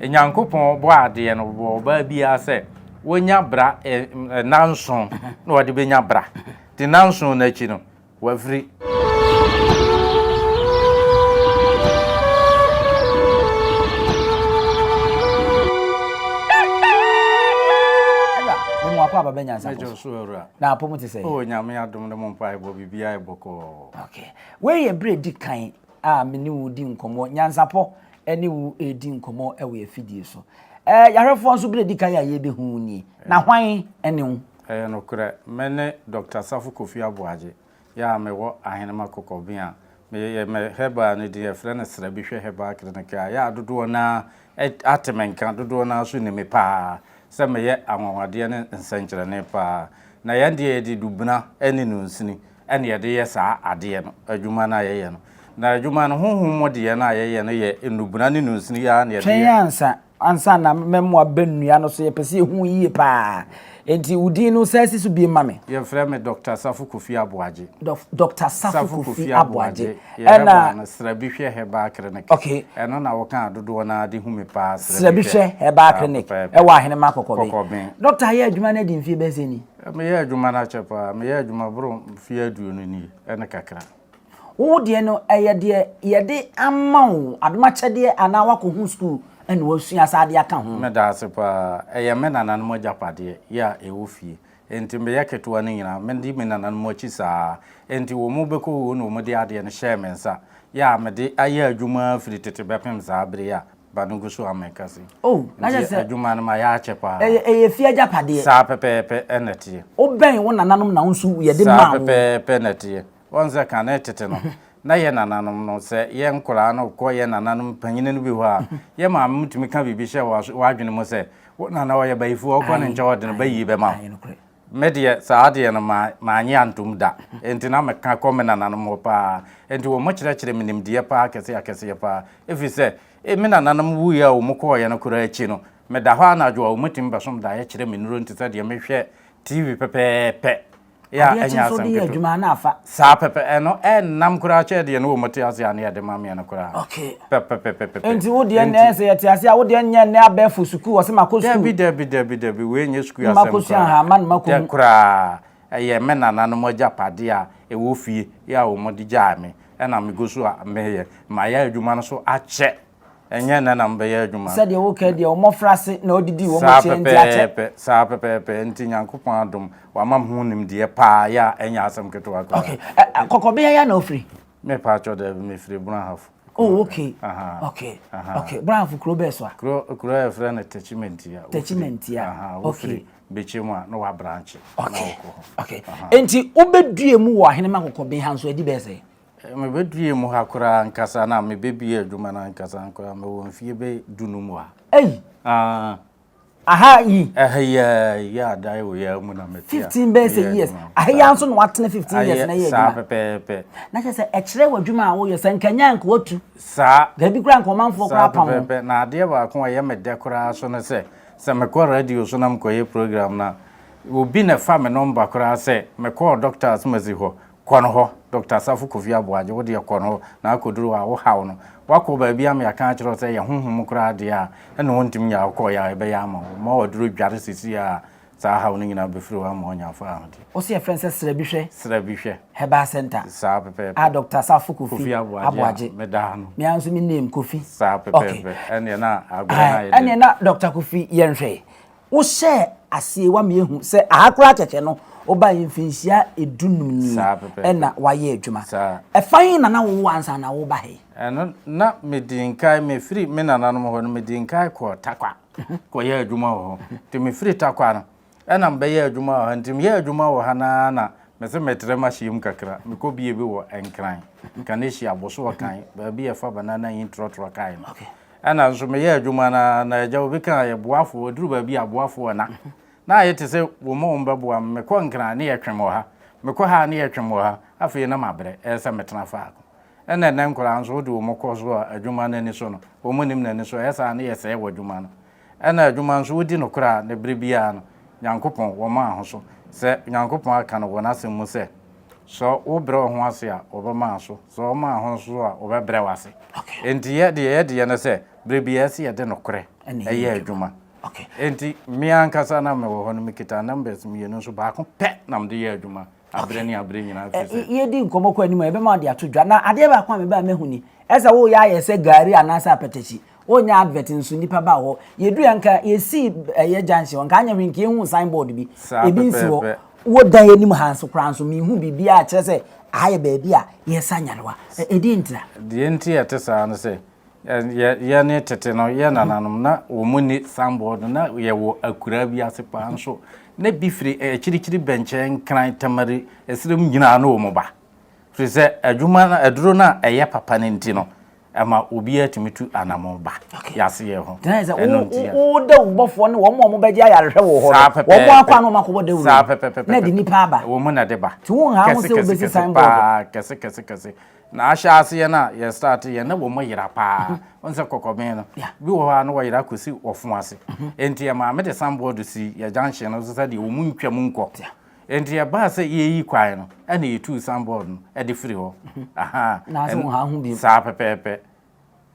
Nyankopɔn bɔɔ adeɛ no, ɔbɔɔ ɔbaa biara sɛ wɔnya bra nnanson na ɔde bɛnya bra. Nti nnanson no akyi no, wafiri. Ɛna me mu akɔ aba bɛ nyansa Mɛgye wo so awura. Na apɔ mu te sɛ. Oh Nyame adom ne mo mpaebɔ biribiara yɛ bɔkɔɔ. Okay. Wei yɛ berɛ di kan a me ne wo di nkɔmmɔ nyansapɔ ne wo redi nkɔmmɔ wɔ yɛn afidie so. Ɛɛ yɛahwɛfoɔ nso berɛ di kan a yɛrebɛhu wo nie. Na hwan ne wo? Ɛyɛ nokorɛ, me ne Doctor Safo Kofi Aboagye, yɛ a mewɔ Ahenema Kɔkɔben a meyɛ me herbal no din yɛfrɛ no Srabihwɛ Herbal Clinic a yɛ a dodoɔ no ara ate me nka, dodoɔ no ara nso nim me pa ara sɛ meyɛ anwanwadeɛ ne nsɛnkyerɛnne pa ara. Na yɛn deɛ yɛde dubena ne nunsini na yɛde yɛ saa adeɛ no, adwuma no a yɛyɛ no. Na adwuma no, honhom mu deɛ no a yɛyɛ no yɛ nnubena ne nnunsini yi ara na yɛde Twɛn yɛ. ansa, ansa na mɛmoa bɛ nnua no so, yɛpɛ sɛ yɛhu wo yie paa. Enti wo din no san si so bio ma me. Yɛfrɛ me Dɔkta Safo Kofi Aboagye. Dɔkta Safo Kofi Aboagye. Yɛ herbal no, Srabihwɛ Herbal Clinic. Okay. Ɛno na wɔka a dodoɔ no ara de hu me paa, Srabihwɛ Herbal Clinic ɛwɔ Ahenema Kɔkɔben. Kɔkɔben. Dɔkta ayɛ adwuma no adi mfeɛ bɛyɛ sɛ ni? Meyɛ adwuma no akyɛ paa. Meyɛ adwuma boro mfeɛ aduonu nie ne kakra. Wo deɛ no, ɛyɛ deɛ yɛde ama wo, adomakyɛdeɛ anaa woakɔhu sukuu na woasua saa de aka ho? Meda ase paa. Ɛyɛ me nananom agyapadeɛ yɛ a ɛwɔ fie. Enti meyɛ ketewa no nyinaa, medi me nananom akyi saa. Enti wɔn bɛkɔ wuo na wɔde adeɛ no hyɛɛ me nsa yɛ a mede ayɛ adwuma firi tete bɛpem saa bere yi a ba no gu so a meka sei. Oh, na kyerɛ Nti sɛ adwuma no mayɛ akyɛ paa. ɛyɛ ɛyɛ fie agyapadeɛ. Saa pɛpɛɛpɛ na ɛteɛ. Wobɛn wo nananom na wo nso yɛde Saa maa wo. pɛpɛɛpɛ na ɛteɛ. Woahu sɛ kane tete no, na yɛn nananom no, sɛ yɛn nkwadaa no kɔ yɛn nananom panyini no bi hɔ a, yɛn maame mo tumi ka biribi hyɛ w'adwene mu sɛ, wo nana ɔyɛ bayifoɔ, wokɔ ne nkyɛn ɔde no bayie bɛma wo. Me deɛ, saa adeɛ no, mannye antom da. Enti na meka kɔ me nananom hɔ paa. Enti wɔkyerɛkyerɛ me nimdeɛ paa akɛseɛ akɛseɛ paa. Ɛfiri sɛ, me nananom wuiɛ a wɔkɔeɛ no koraa akyi no, meda hɔ anadwo a, wɔtumi bɛsom daeɛ kyerɛ me nnuro nti sɛ deɛ mehwɛ TV pɛpɛɛpɛ. Yɛ a Adeɛ kye ɛnyɛ nso asɛm de yɛ ketewa. adwuma a na afa. Saa pɛpɛ, ɛno ɛnnam koraa kyɛɛ deɛ ne wɔn te ase a ne yɛde ma meɛ no koraa. Okay. Pɛpɛpɛpɛpɛ. Nti wo deɛ Nti. nnɛ sɛ yɛte ase a wo deɛ nyɛ nnɛ abɛɛfo sukuu ɔse makɔ sukuu. Dabi dabi dabi dabi wei nyɛ sukuu Ne asɛm makɔsua koraa. nhama ne makɔhu. Dɛ koraa ɛyɛ me nananom agyapadeɛ a ɛwɔ fie yɛ a wɔn de gyaa me ɛna megu so a meyɛ. Mayɛ adwuma no so akyɛ. Ɛnyɛ nnɛ na mobɛyɛ adwuma. Sɛdeɛ woka yi deɛ, wo mmɔfraase na wodidii wɔn Saa akyi, enti akyɛ. pɛpɛɛpɛ, saa pɛpɛɛpɛ. Enti Nyankopɔn adom, wama me ho nimdeɛ paa, yɛ a ɛnyɛ asɛm ketewa koraa. Okay, ɛ, ɛ, Kɔkɔbea yi ara na wofiri? Me paakyɛw, daabi, mefiri Brong-Ahafo. Oh, okay, Aha, okay, aha. okay. Brong-Ahafo kuro bɛɛ so a? Kuro, kuro a yɛfrɛ no Techimantia. Wofiri, Techimantia, aha, okay. wofiri Bekyem a, na woabrankye, na Okay, wokɔ hɔ. okay. Aha. Enti wobɛdue mu wɔ Ahenema Kɔkɔbea ha nso adi bɛyɛ sɛn? Mebɛduee mu ha koraa ankasa na mebɛbie adwuma no ankasa koraa mewɔ mfie bɛ dunum wɔ ha. Ei! Ah. Aha yi. Ɛha yi ara yi a dan wɔ yi ara mu na mete a. 15 bɛyɛ sɛ years. Aha yi ara nso na watena 15 years na ɛyɛ adwuma. Saa pɛpɛɛpɛ. Na kyerɛ sɛ ɛkyerɛ w'adwuma a woyɛ sɛ nka nya nka watu. Saa. Baabi koraa nka ɔmanfoɔ koraa pam wo. Saa pɛpɛɛpɛ. Na adeɛ baako a ɛyɛ me dɛ koraa so ne sɛ, sɛ mekɔ radio so na mekɔyɛ program no a, obi na ɛfa me nɔmba koraa sɛ mekɔɔ dɔkta Asomasi hɔ Kɔ no hɔ, Dɔkta Asafo Kofi Aboagye, wo deɛ kɔ no hɔ, na akɔduru hɔ a, wo haw no, woakɔ baabi ama yɛaka akyerɛ wo sɛ ɛyɛ honhom koraa deɛ a, ɛna wɔntumi nyɛ a, wokɔeɛ a, ɛbɛyɛ ama wo. Ma w'aduro dware seesei ara a, saa haw no nyinaa bɛfiri hɔ ama woanya afahodie. Wo se yɛfrɛ no sɛ Srɛbihwɛ Srɛbihwɛ. Herbal Centre. Saa pɛpɛɛpɛ. A Dɔkta Asafo Kofi Kofi Aboagye a Aboagye. meda ano. Me ara nso me name Kofi. Saa Okay. pɛpɛɛpɛ. Ɛnneɛ na agorɔ no ayɛ dɛ. Ɛnneɛ na Dɔkta Kofi yɛnhwɛ. Wohyɛɛ aseɛ wama yɛahu sɛ aha koraa kɛkɛ no wobaeɛ mfinhyia edunum nie ɛna woayɛ adwuma. Ɛfa he na na wowɔ ansa na woreba ha yi? Ɛno na medi nkae mefiri me nananom hɔ no medi nkae kɔɔ Tarkwa kɔyɛɛ adwuma wɔ hɔ. Nti mefiri Tarkwa no ɛna mebɛyɛɛ adwuma wɔ ha. Nti meyɛɛ adwuma wɔ ha no ara na mese metrɛ m'ahyeɛ kakra. Mekɔ bie bi wɔ Nkran, Kaneshie, Abosoɔ kan, baabi a yɛfa banana yi trɔtrɔ kae no. Ɛna nso meyɛɛ adwuma no ara na agya obi kaa yɛ boafoɔ, ɛduru baabi a boafoɔ na na ayɛ te sɛ wɔn a wɔbɛboa me. Mekɔ Nkran ne yɛtwe me wɔ ha, mekɔ ha ne yɛtwe me wɔ ha, afei na mabrɛ, ɛyɛ sɛ metena faako. Ɛna ɛnnɛ nkwadaa nso wode wɔn kɔ so a adwuma no ani so no, wɔn nnim n'ani so, ɛyɛ saa ne yɛsɛe wɔ adwuma no. Ɛna adwuma nso wodi nokorɛ a ne berɛ biara no Nyankopɔn wɔma ahoso. Sɛ Nyankopɔn aka no wɔ n'asɛm mu sɛ, Sɛ wobrɛ wo ho ase a, wɔbɛma aso, sɛ woma ho so a, wɔbɛbrɛ wo ase. Enti yɛ deɛ yɛ deɛ ne sɛ, berɛ biara ɛsɛ yɛde nokorɛ ɛyɛ adwuma. Enti me ankasa na mewɔ hɔ no mekita numbers mmienu nso baako pɛ na mede yɛ adwuma aberɛ ne aberɛ nyinaa firi sɛ. Yɛdi nkɔmmɔ kɔ anim a yɛbɛma wode ato dwa. Na adeɛ baako a mebaa mɛhu ni, ɛsɛ woyɛ ayɛ sɛ gari anaasɛ apɛtɛkyi. Wonyɛ advert nso nnipa ba hɔ. Yɛduru yɛ nka yɛsii ɛyɛ junction hɔ nka anyɛ hwee nka yɛhu sign board bi. Ebi nsi hɔ. Wɔ dan anim ha nso koraa nso menhu biribiara a kyerɛ sɛ aha yɛ baabi a yɛsa nyarewa. Ɛdeɛn ntira? Deɛ nti a ɛte saa ne sɛ, yɛne tete no, yɛn nananom, na wɔnni sign board, na yɛwɔ akuraa bi ase paa nso, na bi firi akyirikyiri bɛnkyɛn, Nkran, Tamale, ɛserem nyinaa na wɔba. Firi sɛ adwuma no, aduro no a ɛyɛ papa no nti no, ɛma obiara tumi tu anammɔn ba yaseɛ ho. Tena sɛ Ɛno nti a. wo dawurubɔfoɔ ne wɔn a wɔbɛgye ayarehwɛ wɔ hɔ no, wɔn akɔ a na wɔn akɔbɔ dawuro Saa pɛpɛpɛpɛ. na ɛde nnipa aba. Wɔn na ɛde ba. Nti wonha ho Kɛse sɛ kɛse wobɛsi kɛse signboard. paa, kɛse kɛse kɛse. Na ahyɛ aseɛ no a yɛ start yɛ na wɔn yera paa. Wɔn sɛ kɔkɔben no, bi wɔ hɔ a na wɔyera kɔsi ɔfo ase. Nti ɛmaa mede signboard si yɛ junction no so sɛdeɛ wɔn ntwam nkɔ. Enti ɛbaa sɛ yɛreyi kwan no, ɛna yɛtuu signboard no de firi hɔ. Aha. Na sɛ wɔn ha ho bio. Saa pɛpɛɛpɛ.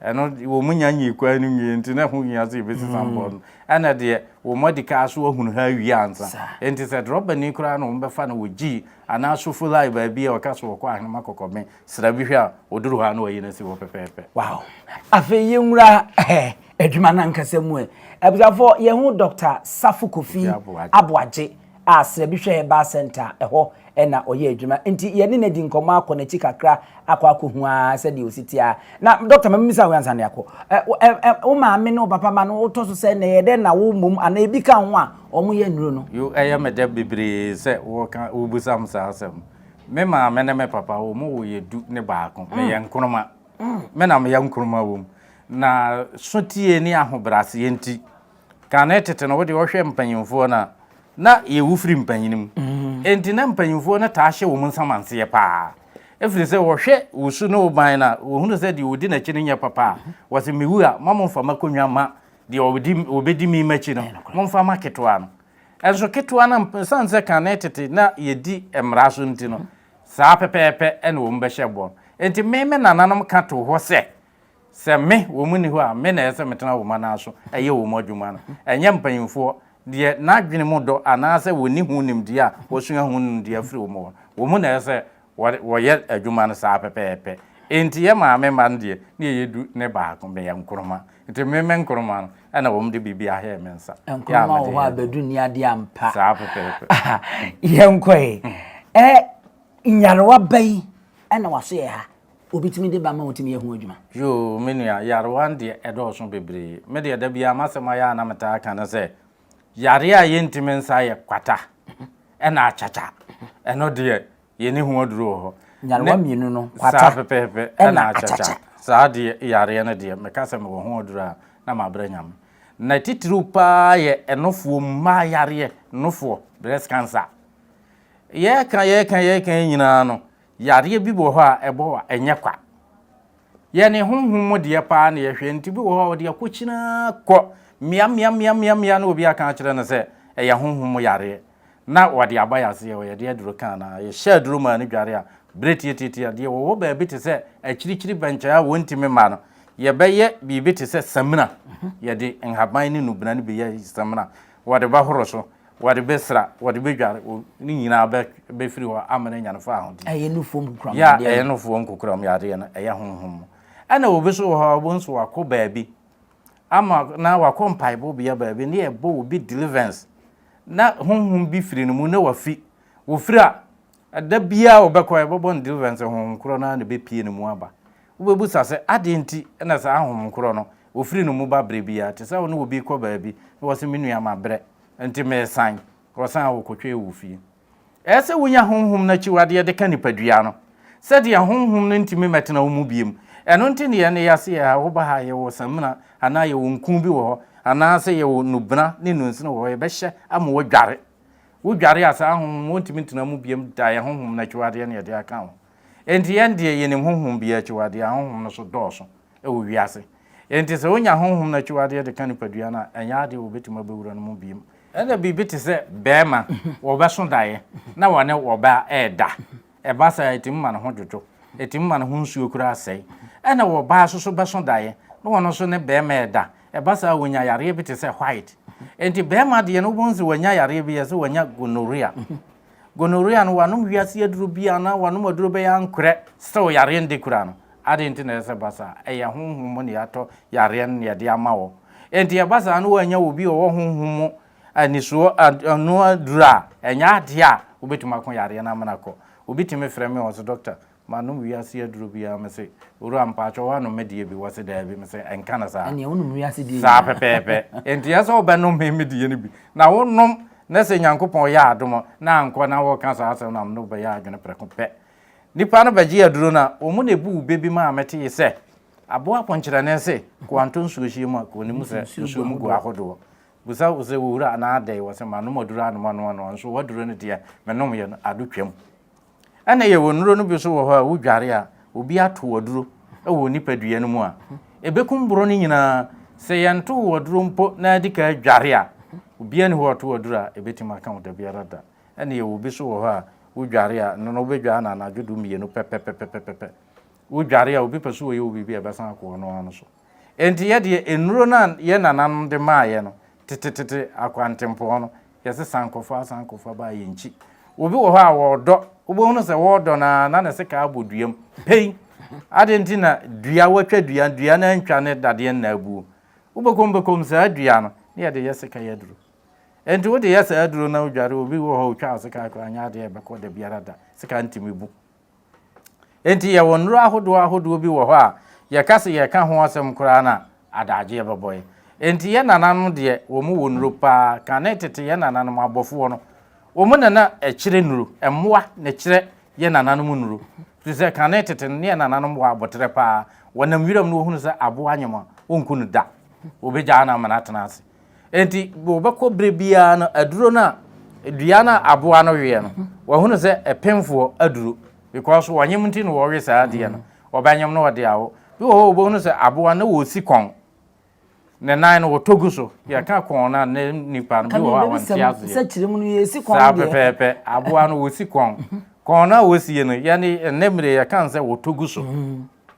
Ɛno wɔn nya nyii kwan no nwie nti na ɛho hia sɛ yɛbɛsi signboard no. Ɛna deɛ wɔn adi kan so ahunu ha awie ansa. Enti sɛ drɔbani koraa na wɔbɛfa no wɔ Gyii anaa Sofolai baabi a ɔka sɛ ɔkɔ Ahenema Kɔkɔben sra bi hwɛ a, ɔduru hɔ a na wayi no asi hɔ pɛpɛɛpɛ. Wow. Afei yɛnwura adwuma no ankasa mu ɛ. Abusuafoɔ, yɛho Dr. Safo Kofi Aboagye a Srɛbihwɛ Herbal Centre ɛhɔ na ɔyɛ adwuma nti yɛne no adi nkɔmmɔ akɔ n'akyi kakra akɔ akɔhu ara sɛdeɛ ɔsi te ara. Na dɔkta ma memmisa wo ansa na yɛakɔ. Ɛ, ɛ, wo maame ne wo papa ma no wotɔ so sɛ na ɛyɛ dɛn na wo mmom anaa ebi ka ho a wɔyɛ nnuro no? Yo, ɛyɛ me dɛ bebree sɛ woka, wobisa me saa asɛm no. Me maame ne me papa, wɔn wɔ yɛ du ne baako. Meyɛ nkroma. Me na meyɛ nkroma wom. Na sotie ne ahobrɛaseɛ nti, Kane tete no, wo deɛ wohwɛ mpanyimfoɔ no a, na yɛwu firi mpanyini mu. Enti na mpanyimfoɔ no taa hyɛ wɔn nsamanseɛ paa. Ɛfiri sɛ wɔhwɛ wo su ne wo ban no a, wɔhunu sɛ deɛ ɔdi n'akyi no nyɛ papa a, wɔse mewu a, mma momfa m'akonnwa mma deɛ ɔdi ɔbɛdi me m'akyi no, momfa mma ketewa no. Nso ketewa no, ɛsiane sɛ kane tete na yɛdi mmara so nti no, saa pɛpɛɛpɛ na wɔbɛhyɛ bɔ. Enti me me nananom ka too hɔ sɛ, Sɛ me, wɔn nni hɔ a, me na ɛsɛ sɛ metena wɔn anan so yɛ wɔn adwuma no. Ɛnyɛ mpanyimfoɔ, deɛ n'adwene mu dɔ anaasɛ wɔnni ho nimdeɛ a wɔsua ho nimdeɛ firi wɔn hɔ no, wɔn na ɛsɛ sɛ wɔyɛ adwuma no saa pɛpɛɛpɛ. Enti yɛn maame mma no deɛ, na yɛyɛ du ne baako, meyɛ Nkrumah. Nti me me Nkrumah no, ɛna wɔde biribi ahyɛ me nsa. Yɛ a Nkrumah wɔ mede hɔ a yɛ adwuma. bɛdu nni adeɛ ampa. Saa pɛpɛɛpɛ. Yɛnkɔ ɛ. Ɛ, nyarewa bɛn na waso yɛ ha Obi tumi de ba ma wotumi yɛ ho adwuma. Yoo me nua, yarewa no deɛ ɛdɔɔso bebree. Me deɛ da biara m'asɛm ayɛ a na metaa ka ne sɛ, yareɛ a yɛntumi nsa yɛ kwata ɛna akyakya. Ɛno deɛ yɛnni ho aduro wɔ hɔ. Nyarewa mmienu no, kwata saa pɛpɛɛpɛ ɛna akyakya. Saa deɛ yareɛ no deɛ meka sɛ mewɔ ho aduro a na mabrɛ Nyame. Na titiriw paa yɛ ɛnofoɔ mmaa yareɛ, nofoɔ, breast cancer. Yɛka yɛka yɛka yi nyinaa no, Yareɛ bi wɔ hɔ a ɛbɔ a ɛnyɛ kwa. Yɛn honhom mu deɛ paa na yɛhwɛ nti bi wɔ hɔ a ɔde akɔkyini ara kɔ mmea mmea mmea mmea mmea na obi aka akyerɛ no sɛ ɛyɛ honhom mu yareɛ na wɔde aba yɛ aseɛ wɔyɛde aduro ka anaa yɛhyɛ aduro maa no dware a berɛ tiatiatia deɛ wɔwɔ baabi te sɛ akyirikyiri bɛnkyɛn a wɔntumi mma no yɛbɛyɛ biribi te sɛ samina yɛde nhaban ne nubena no bi yɛ samina wɔde bɛhoro so Wɔde bɛsra, wɔde bɛdware, ne nyinaa bɛfiri hɔ ama no anya no fawohodie. Ɛyɛ nufoɔ nkokoram yadeɛ no. Ya, ɛyɛ nufoɔ nkokoram yadeɛ no, ɛyɛ honhom mu. Ɛna obi nso wɔ hɔ a, wobɛhu sɛ wakɔ baabi ama na wakɔ mpaebɔ bea baabi ne yɛbɔ obi deliverance na honhom bi firi no mu na wafi. Wɔfiri a, da biara wɔbɛkɔ yɛbɛbɔ no deliverance honhom korɔ no ara na ɛbɛpie ne mu aba. Wobɛbusa sɛ, adeɛ nti na saa honhom korɔ no wɔfiri no mu ba berɛ biara? Te sɛ wo ne obi rekɔ baabi na wɔse me nua mabrɛ Enti meresan. Wɔsan a wɔkɔtwɛɛ wɔ fie. Ɛyɛ sɛ wonya honhom no akyiwadeɛ de ka nipadua no, sɛdeɛ honhom no ntumi mmɛtena wo mu bio. Ɛno nti na yɛn yɛase yɛ ha, woba ha a, yɛwɔ samina anaa yɛwɔ nku bi wɔ hɔ, anaasɛ yɛwɔ nnubena ne nnunsini wɔ hɔ, yɛbɛhyɛ ama woadware. Wodware a, saa honhom no wɔntumi ntena mu bio da, yɛn honhom no akyiwadeɛ na yɛde aka ho. Enti yɛn deɛ yɛnim honhom biara akyiwadeɛ a, honhom no so dɔɔso wɔ wiase. Enti sɛ wonya honhom no akyiwadeɛ de ka nipadua no a, ɛnyɛ adeɛ a wɔbɛtumi abɛwura no mu bio. Ɛna biribi te sɛ barima, wɔbɛso daeɛ na wɔne ɔbaa reda. Ɛba saa a, ɛtumi ma ne ho dwodwo, ɛtumi ma ne ho nsuo koraa sɛe. Ɛna ɔbaa nso so bɛso daeɛ na ɔno nso ne barima reda. Ɛba saa a wɔnya yareɛ bi te sɛ white. Enti barima deɛ no wobɛhu sɛ wanya yareɛ bi yɛ sɛ wanya gonorrhea. Gonorrhea no wanom wiase aduro bi anaa wanom aduro bɛyɛ ankorɛ still yareɛ no de kura no. Adɛn nti na ɛsɛ sɛ ɛba saa? Ɛyɛ honhom mu na yɛatɔ yareɛ no na yɛde ama wɔ. Enti ɛba saa no woannya obi a ɔwɔ honhom mu anisoɔ ano aduro a, ɛnyɛ adeɛ a wobɛtumi ako yareɛ no amena kɔ. Obi tumi frɛ me ɔse doctor Manom wiase aduro biara mese owura mpakyɛw woanom me deɛ bi wɔse daabi mese ɛnka no saa. Ɛneɛ wonom wiase deɛ Saa pɛpɛɛpɛ enti ɛsɛ sɛ wobɛnom me me deɛ no bi na wonom na sɛ Nyankopɔn yɛ adom na ankɔ na woka saa asɛm no a mene wo bɛyɛ adwene prɛko pɛ. Nipa no bɛgye aduro no a wɔn na ɛbu wo bɛ bi maa metee sɛ aboa pɔnkyerɛne se koantɔ nsuo hyia mu a ka ɔnim sɛ nsuo mu gu ahodoɔ. Bisa wo sɛ owura anaa adɛn wɔse manom aduro anom anoa noa nso w'aduro no deɛ menomyɛ no ado twam. Ɛna yɛwɔ nnuro no bi nso wɔ hɔ a wodware a obi ato aduro wɔ wo nipadua no mu a, ɛbɛkum borɔ no nyinaa. Sɛ yɛnto wo aduro mpo na adi ka dware a, obiara nni hɔ a ɔto aduro a ɛbɛtumi aka wo da biara da. Ɛna yɛwɔ bi nso wɔ hɔ a wodware a, ɛno no wobɛdware no anadwo du mmienu pɛpɛpɛpɛpɛ. Wodware a obi pɛ sɛ ɔyɛ wo biribi a ɛbɛsan akɔ ɔno ara no so. Enti yɛ deɛ nnuro no a yɛn nananom de maa yɛ no, tetetete akwantempɔn no, yɛse sankɔfa sankɔfa baa yɛn nkyi. Obi wɔ hɔ a wɔɔdɔ, wobɛhunu sɛ wɔɔdɔ no ara na ne sekaa abɔ dua mu. Pei! Adɛn nti na dua, watwa dua, dua no antwa ne dadeɛ nna abuo? Wobɛkɔm bɛkɔm saa dua no, na yɛde yɛ sekan aduro. Enti wode yɛ saa aduro na wodware, obi wɔ hɔ a ɔtwa wo sekan koraa nyɛ adeɛ a ɛbɛkɔ da biara da, sekan ntumi bu. Enti yɛwɔ nnuro ahodoɔ ahodoɔ bi wɔ hɔ a yɛka sɛ yɛreka ho asɛm koraa no a, adagyeɛ bɛbɔ yɛn. Enti yɛn nananom deɛ, wɔn wɔ nnuro pa ara. Kane tete yɛn nananom abɔfoɔ no, wɔn na na ɛkyerɛ nnuro. Mmoa na ɛkyerɛ yɛn nananom nnuro. Firi sɛ kane tete no, ne yɛn nananom wɔ aboterɛ pa ara. Wɔnam wiram no wɔhunu sɛ aboa anyem a, wɔnku no da. Wɔbɛgyaa no ama no atena ase. Enti wɔbɛkɔ berɛ biara no aduro no a dua no a aboa no weɛ no wɔahunu sɛ ɛpemfoɔ aduro because wɔnyem nti na wɔwe saa adeɛ no wɔbɛnyem no wɔde awo bi wɔ hɔ wɔbɛhunu sɛ aboa no wɔsi kɔn ne nan no wɔtɔ gu so yɛka kɔn no a ne nipa no bi wɔ hɔ a wɔnte aseɛ saa pɛpɛɛpɛ aboa no wɔsi kɔn kɔn no a wɔsie no yɛne ɛnɛ mmerɛ yɛka sɛ wɔtɔ gu so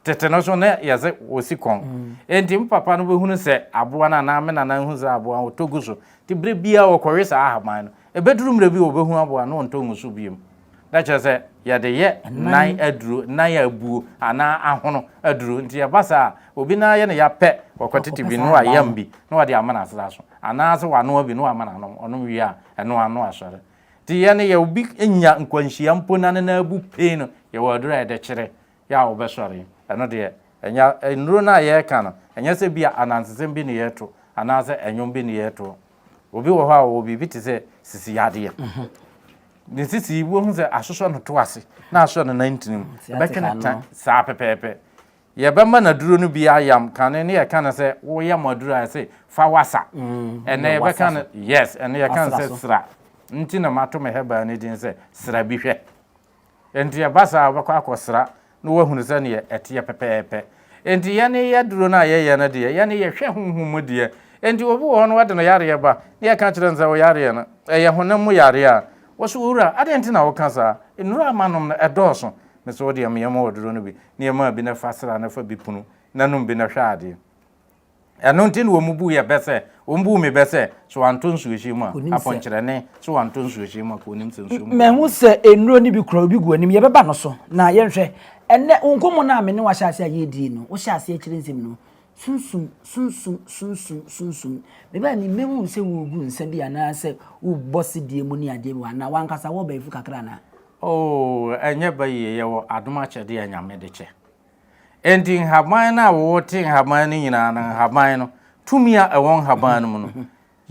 Tete no nso na yɛdze wosi kɔn. Enti me papa no bɛhunu sɛ aboa no anaa me nana hu sɛ aboa no ɔtɔ gu so. Nti berɛ biara wɔkɔwe saa ahaban no. Ɛbɛduru mmerɛ bi wɔbɛhu aboa no na ɔntɔ ngu so bio. Na kyerɛ sɛ yɛde yɛ nan aduro, nan a abuo anaa ahono aduro. Nti ɛba saa a, obi nan ayɛ no ya pɛ, ɔkɔtete bi na wayam bi na ɔde ama no asra so. Anaasɛ wanoa bi na wama no anom. Ɔnom wie a, ɛno ano asɔre. Nti yɛn no yɛ obi nya nkwanhyia mpo na ne nan abu pee no, yɛwɔ aduro a yɛde kyerɛ. yɛ a wobɛsɔre. Ɛno deɛ, ɛnyɛ nnuro no a yɛreka no, ɛnyɛ sɛ bi a anansesɛm bi ne yɛreto anaasɛ ɛnwom bi ne yɛretoɔ. Obi wɔ hɔ a ɔwɔ biribi te sɛ sisi yadeɛ. Ne sisi yi, wobɛhu sɛ asosɔ no to ase na asosɔ ne nan ntini mu. Ɛbɛtwe no ta saa pɛpɛɛpɛ. Yɛbɛma no aduro no bi ayam kane ne yɛka no sɛ woyam aduro a yɛse fa wasa. Ɛnɛ yɛbɛka no yes, ɛnɛ yɛka no sɛ sra. Nti na mato me herbal no din sɛ sra bi hwɛ. Enti ɛba saa a, wobɛkɔ akɔsra na woahunu sɛdeɛ ɛteɛ pɛpɛɛpɛ. Enti yɛne yɛ aduro no a yɛyɛ no deɛ, yɛne yɛhwɛ honhom mu deɛ. Enti obi wɔ hɔ no wɔde no yareɛ ba, na yɛka kyerɛ no sɛ wo yareɛ no, ɛyɛ honam mu yareɛ a, wɔse owura, adɛn nti na woka saa? Nnuro a manom no, ɛdɔɔso. Mese wo deɛ, meyɛ ma wo aduro no bi, na yɛmaa bi na fa sra na fa bi punu, na nom bi na hwɛ adeɛ. Ɛno nti na wɔbuu yɛ bɛ sɛ, wɔbuu me bɛ sɛ, sɛ wantɔ nsuohyeɛ mu a, Onim sɛ. apɔnkyerɛne, sɛ wantɔ nsuohyeɛ mu a, ka onim sɛ nsuo mu Mahu sɛ nnuro no bi kura obi gu anim, yɛbɛba no so na yɛnhwɛ. Ɛnnɛ, wo nkɔmmɔ no a me ne wo ahyɛ aseɛ a yɛredi no, wohyɛ aseɛ kyerɛ nsɛm no, sunsum, sunsum, sunsum, sunsum. Mebaa ni, mɛhu sɛ woregu nsa bi anaasɛ worebɔ sedie mu ne adeɛ bi wɔ ha, na w'ankasa wɔ bayifu kakra anaa? Oh, ɛnyɛ bayie, yɛwɔ adom akyɛdeɛ a Nyame de kyɛ. Enti nhaban no a wote nhaban no nyinaa no, nhaban no, tumi a ɛwɔ nhaban no mu no,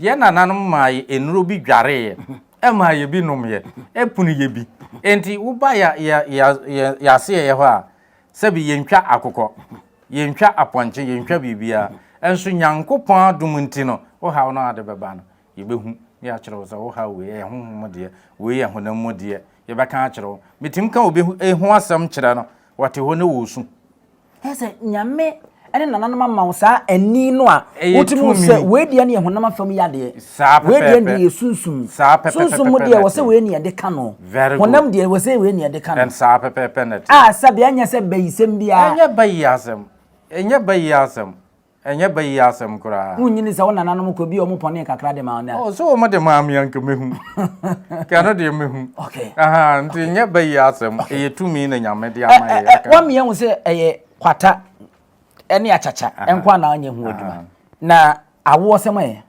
yɛn nananom maa yɛ nnuro bi dwareeɛ, ɛmaa yɛ bi nomyɛ, ɛpono yɛ bi. Enti woba yɛ yɛ yɛ yɛ aseɛyɛ hɔ a, sɛbi yɛntwa akokɔ, yɛntwa apɔnkye, yɛntwa biribiara. Nso Nyankopɔn adom nti no, wo haw no a wode bɛba no, Yɛbɛhu na yɛakyerɛ wo sɛ wo haw wei ɛyɛ honhom mu deɛ, wei yɛ honam mu deɛ. Yɛbɛka akyerɛ wo. Metumi ka obi ho asɛm kyerɛ no, ɔte hɔ na ɔresu. Ɛyɛ sɛ Nyame ne nananom ama wo saa ani no a wotumi hu sɛ wei deɛ no yɛ honam afam yadeɛ, wei deɛ no deɛ yɛ sunsum. Sunsum mu deɛ wɔ sɛ wei ne yɛde ka no, honam deɛ wɔ sɛ wei ne yɛde ka no. Saa pɛpɛɛpɛ na ɛteɛ. A sɛbe ɛnyɛ sɛ bayisɛm biara. Ɛnyɛ bayi asɛm. Ɛnyɛ bayi asɛm. Ɛnyɛ ba yi asɛm koraa. Wonyini sɛ wo nananom kɔ bi a wɔn pɔnee kakra de ma wo nɛ. Oh, sɛ wɔn de maa me anka mehu. Ka no deɛ mehu. Okay. Aha, nti nyɛ ba yi asɛm. Ɛyɛ tumi na Nyame de ama yɛ. Ɛ ɛ wɔn yɛn ho sɛ ɛyɛ kwata ɛne akyakya nko na ɔnyɛ ho adwuma. Na awoɔ sɛm ɛ.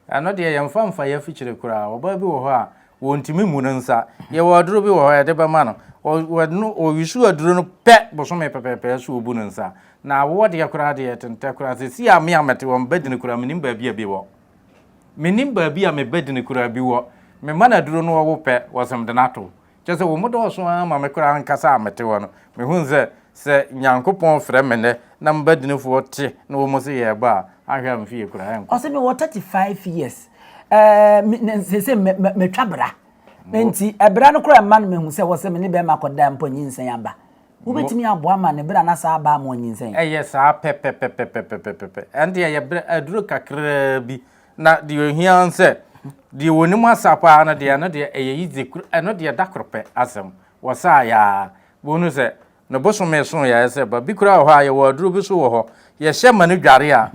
Ɛno deɛ yɛmfa mfa yɛ afikyire koraa. Ɔbaa bi wɔ hɔ a, wɔntumi mmu ne nsa. Yɛwɔ aduro bi wɔ hɔ a yɛde bɛma no. Ɔwisu aduro no pɛ bosome pɛpɛɛpɛ so ɔbu ne nsa. Na awoɔ deɛ koraa deɛ ɛtentɛ koraa. Seesei a me a mete hɔ, me ba dini koraa mennim baabi a bi wɔ. Mennim baabi a me ba dini koraa bi wɔ. Mema no aduro no ɔwo pɛ, wɔse mede no ato. Kyerɛ sɛ wɔn dɔɔso ara ma me koraa ankasa a mete hɔ no, mehunu sɛ, sɛ Nyankopɔn frɛ me nnɛ na me badinifoɔ te na wɔn se yɛreba a, anhwɛ a me fie koraa ɛnkɔ. Ɔse mewɔ 35 years, ɛɛ me ne seesei me me metwa bra, nti ɛbra no koraa mma no mehu sɛ wɔse me ne bɛrima kɔda mpo a nyinsɛn aba. Wobɛtumi aboa ma ne bra no asan aba ama wanyinsɛn? Ɛyɛ saa pɛpɛpɛpɛpɛpɛpɛ. Ɛnde ɛyɛ berɛ aduro kakraa bi Na deɛ ohia ara sɛ deɛ wɔnim asa paa no deɛ ɛno deɛ ɛyɛ easy koro ɛno deɛ da koro pɛ asɛm wɔsaa yaa wɔnu sɛ ne bosome so yɛ sɛ ba bi koraa wɔ hɔ a yɛwɔ aduro bi so wɔ hɔ yɛhyɛ ma no dware a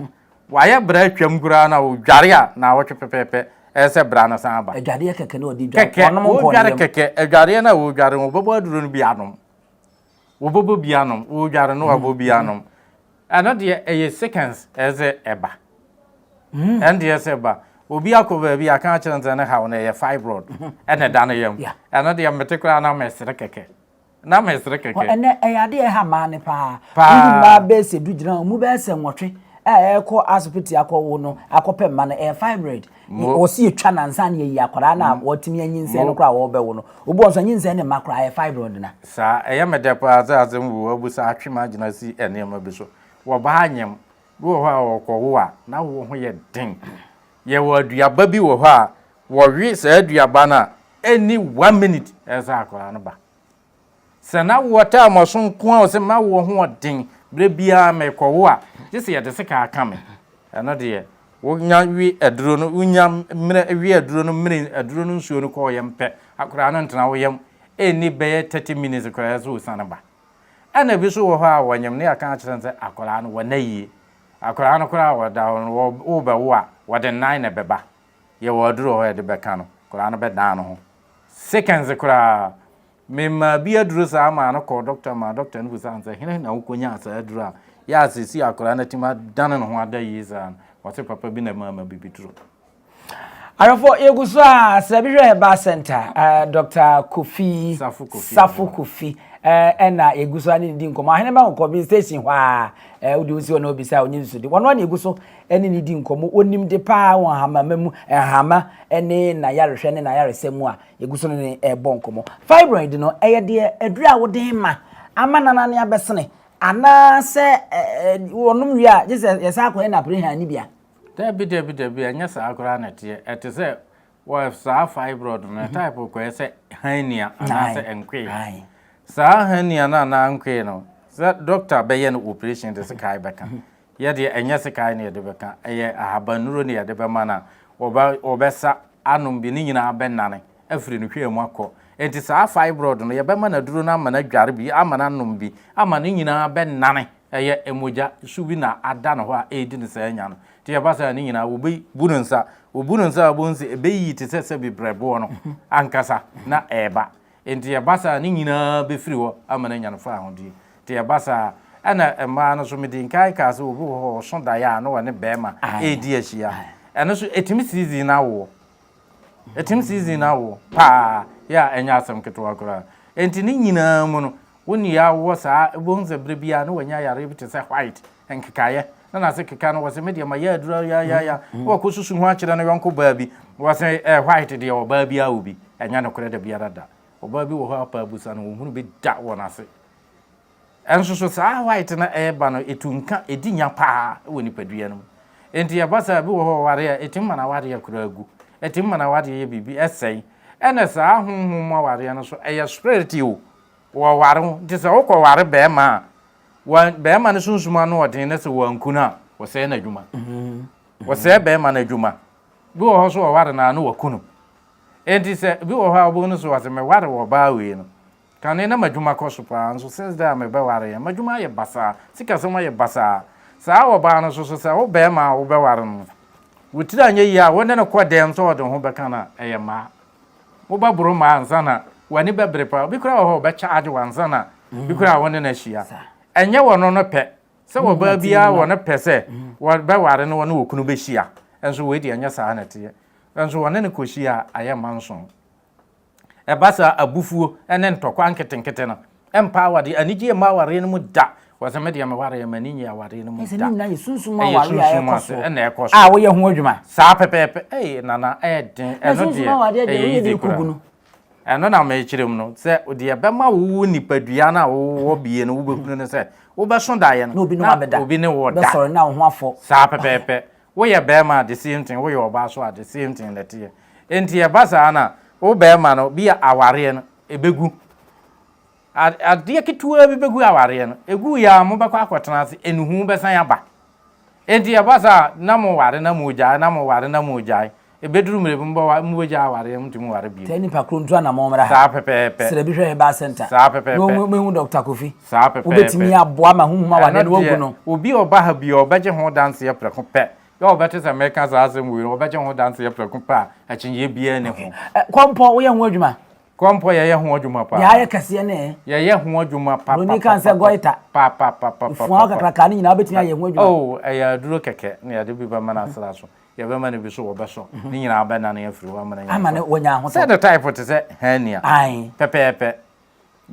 wayɛ bra atwam koraa na ɔdware a na awɔtwe pɛpɛɛpɛ ɛyɛ sɛ bra no san aba adwadeɛ kɛkɛ na ɔde dware kɛkɛ wɔdware kɛkɛ adwareɛ no a wɔdware no wɔbɛbɔ aduro no bi anom wɔbɛbɔ bi anom wɔdware no wɔabɔ bi anom Ɛno deɛ ɛyɛ seconds ɛsɛ ɛba. Ɛno deɛ ɛsɛ ɛba. Obi akɔ baabi aka akyerɛ no sɛ ne haw no ɛyɛ fibroid ɛna ɛda ne yam. Ɛno deɛ mete koraa na mesere kɛkɛ. Na mesere kɛkɛ. Ɛnɛ ɛyɛ adeɛ ɛha mmaa no paa. Paa. Wohu mmaa bɛyɛ sɛ du gyina hɔ, ɔmu bɛyɛ sɛ nwɔtwe a ɛrekɔ asopiti akɔwo no akɔpɛ mma no ɛyɛ fibroid. Wɔsi etwa no ansa na yɛyi akwadaa no a wɔatumi anyinsɛn no koraa a wɔrebɛwo no. Obi wɔ nso anyinsɛn ne mma koraa ɛyɛ fibroid na. Saa, ɛyɛ me dɛ paa sɛ asɛm wei woabu saa atwe m'adwene asi nneɛma bi so. Wɔbaa nyem, bi wɔ hɔ a wɔkɔwo a, n'awoɔ ho yɛ den. Yɛwɔ aduaba bi wɔ hɔ a, wɔwe saa aduaba no a, ɛnni one minute ɛsɛ sɛ akwadaa no ba. Sɛ na woɔ taa m'aso nko a ɔsɛ m'awoɔ ho ɔden berɛ biara merekɔwo a, gye sɛ yɛde sekaa ka me. Ɛno deɛ, wonya we aduro no, wonya mmerɛ we aduro no mene aduro no nsuo no kɔ wo yam pɛ, akwadaa no ntena wo yam ɛnni bɛyɛ 30 minutes koraa sɛ ɔsiane ba. Ɛna bi nso wɔ hɔ a wɔnyem ne yɛaka akyerɛ no sɛ akwadaa no wɔnna yie. Akwadaa no koraa a ɔda hɔ no, worebɛwo a, wɔde nnan na ɛbɛba. Yɛwɔ aduro wɔ hɔ a yɛde bɛka no, akwadaa no bɛdan ne ho. Seconds koraa, Memaa bi aduro saa maa no kɔɔ dɔkta maa dɔkta no bisaa no sɛ, Hene na wokɔnyaa saa aduro a yɛ a seesei akwadaa no atumi adane ne ho ada yie saa no? Ɔse papa bi na ɛmaa me abibiduro. Ahwɛfoɔ yɛgu so a sɛ bi hwɛ Herbal Center uh, Dr. Kofi Safo Kofi, Safo Kofi ɛna uh, yɛgu so a ne ne di nkɔmmɔ ahene ba nkɔbi station hɔ a uh, wode wosi hɔ na obisa a ɔnye nsu de wɔn a na yɛgu so ne ne di nkɔmmɔ onim de paa wɔ nhamama mu nhama ne n'ayarehwɛ ne n'ayaresɛ mu a Yɛgu so ne no rebɔ nkɔmmɔ. Fibroid no, ɛyɛ deɛ aduru a wode ma ama nanane abɛsene anaasɛ wɔnom wie a gye sɛ yɛsan akɔyɛ no aprehan no bi a? Dabi, dabi, dabi, ɛnyɛ saa koraa na ɛteɛ. Ɛte sɛ wɔ saa fibroid no, type kɔyɛ sɛ hernia anaasɛ nkoe. Saa hernia no anaa nkoe no, sɛ doctor bɛyɛ no operation de sekan bɛka. Yɛ deɛ ɛnyɛ sekan na yɛde bɛka, ɛyɛ ahabannuro na yɛde bɛma no a, wɔbɛ, wɔbɛsa anom bi, ne nyinaa bɛnane afiri ne hwea mu akɔ. Enti saa fibroid no, yɛbɛma no aduro no ama no adware bi, ama no anom bi, ama ne nyinaa bɛnane. Ɛyɛ mogya su bi na ada ne hɔ a ɛredi no saa nya no. Nti ɛba saa a, ne nyinaa wɔbɛbu no nsa. Wɔbu no nsa a, wobɛhu sɛ ɛbɛyiyi te sɛ sɛbi berɛboɔ no ankasa na ɛreba. Enti ɛba saa a, ne nyinaa bɛfiri hɔ ama no anya no fawohodie. Nti ɛba saa a, ɛna mmaa no nso, medi nkan kaa sɛ obi wɔ hɔ a ɔso daeɛ a na ɔne barima redi ahyia. Ɛno nso, ɛtumi season no awoɔ. Ɛtumi season no awoɔ paa, yɛ a ɛnyɛ asɛm ketewa koraa. Enti ne nyinaa mu no, wo nua wɔ saa, wobɛhu sɛ berɛ biara na wanya yareɛ bi te sɛ white, nkekaeɛ. Na n'ase keka no, wɔse me deɛ mayɛ aduro yayaya. Na wakɔsusu ho akyerɛ ne yɔnko baa bi. Wɔse eh, white deɛ ɔbaa biara wɔ bi. Ɛnyɛ nokorɛ da biara da. Ɔbaa bi wɔ hɔ a ɔpɛ abusa no, wɔnhunu bi da wɔ n'ase. Ɛnso so saa white no ɛreba no, ɛtu nka, ɛdi nya paa wɔ nipadua no mu. Enti ɛba saa, bi wɔ hɔ ɔware a, ɛtumi ma n'awareɛ koraa gu. Ɛtumi ma n'awareɛ yɛ biribi, ɛsɛe. Ɛna saa honhom mu awareɛ no nso, ɛyɛ spirit o, wɔware wo. Nti sɛ wokɔware barima a, wɔn, barima no sunsum ano ɔden na sɛ wɔanku no a, wɔsɛe n'adwuma. Wɔsɛe barima no adwuma. Bi wɔ hɔ nso wɔware no a na wɔaku no. Enti sɛ bi wɔ hɔ a wobɛhu no so wɔse meware wɔ ɔbaa wei no, kane na m'adwuma kɔ so paa nso since dɛ a mebɛwareɛ m'adwuma ayɛ basaa, sikasɛm ayɛ basaa. Saa ɔbaa no nso so, sɛ wo barima a wobɛware no no, wo tiri anyɛ yie a, wo ne no kɔ dɛm sɛ ɔde wo ho bɛka no a, ɛyɛ mmaa. Wobɛboro mmaa ansa na w'ani bɛbere paa. Obi koraa wɔ hɔ a, ɔbɛkyaagye wo ansa na bi koraa a wo ne no ahyia. Ɛnyɛ wɔno no pɛ. Sɛ ɔbaa biara wɔ ne pɛ sɛ wɔbɛware no wɔne okunu bɛhyia. Nso wei deɛ ɛnyɛ saa na ɛteɛ. Nso wɔne no kɔhyia a, ayɛ mma nson. Ɛba saa a, abufuo ne ntɔkwa nketenkete no mpa awadeɛ, anigyeɛ mma awareɛ no mu da. Wɔsɛ me deɛ mewareɛ, m'ani nnye awareɛ no mu da. Ɛsɛ ne nyinaa yɛ sunsum awareɛ a ɛkɔ so ɛna ɛkɔ so a woyɛ ho adwuma. Saa pɛpɛɛpɛ. Ei Nana, ɛyɛ den. Ɛno deɛ ɛyɛ easy koraa. Ɛno na mekyerɛ mu no, sɛ deɛ ɛbɛma wo nipadua no a wowɔ bie no wobɛhunu no sɛ wobɛso daeɛ no na obi ne wo da. Bɛsɔre na wo ho afɔ. Saa pɛpɛɛpɛ. Woyɛ barima a the same thing, woyɛ ɔbaa so a the same thing na ɛteɛ. Enti ɛba saa no a, wo barima no, bi a awareɛ no, ɛbɛgu. Adeɛ ketewaa bi bɛgu awareɛ no. Ɛguiɛ a, mobɛkɔ akɔtena ase, nnuhu bɛsan aba. Enti ɛba saa a, na moware na mogyae, na moware na mogyae. Ɛbɛduru mmerɛ bi, mobɛgyae awareɛ, montumi nware bio. Saa nipa koro ntu anamɔn mmra ha. Saa pɛpɛɛpɛ. Srɛ bi hwɛ Herbal Center. Saa pɛpɛɛpɛ. Na wɔmɛhu Dɔkta Kofi. Saa pɛpɛɛpɛ. Wobɛtumi aboa ma honhom awadeɛ no wagu no. Obi a ɔba ha biara, ɔbɛgye ho danseɛ prɛko pɛ. Yɛ a ɔbɛte sɛ mereka saa asɛm wei no, ɔbɛgye ho danseɛ prɛko pɛ a akyinnyeɛ biara nni ho. Kɔmpɔ, woyɛ ho adwuma? Kɔmpɔ, yɛyɛ ho adwuma paa. Deɛ ayɛ kɛseɛ ne ɛ? Yɛyɛ ho adwuma pa pa pa kan sɛ goiter. Pa pa pa pa pa. Fua kakraka ne nyinaa wobɛtumi ayɛ ho adwuma. Oh, ɛyɛ aduro kɛkɛ na yɛde bi bɛma no asra so. Yɛbɛma no bi so wɔbɛsɔ. Ne nyinaa bɛnane afiri hɔ ama no anya Ama no wanya ahotɔ. Sɛ ne type te sɛ hernia. Ae. Pɛpɛɛpɛ.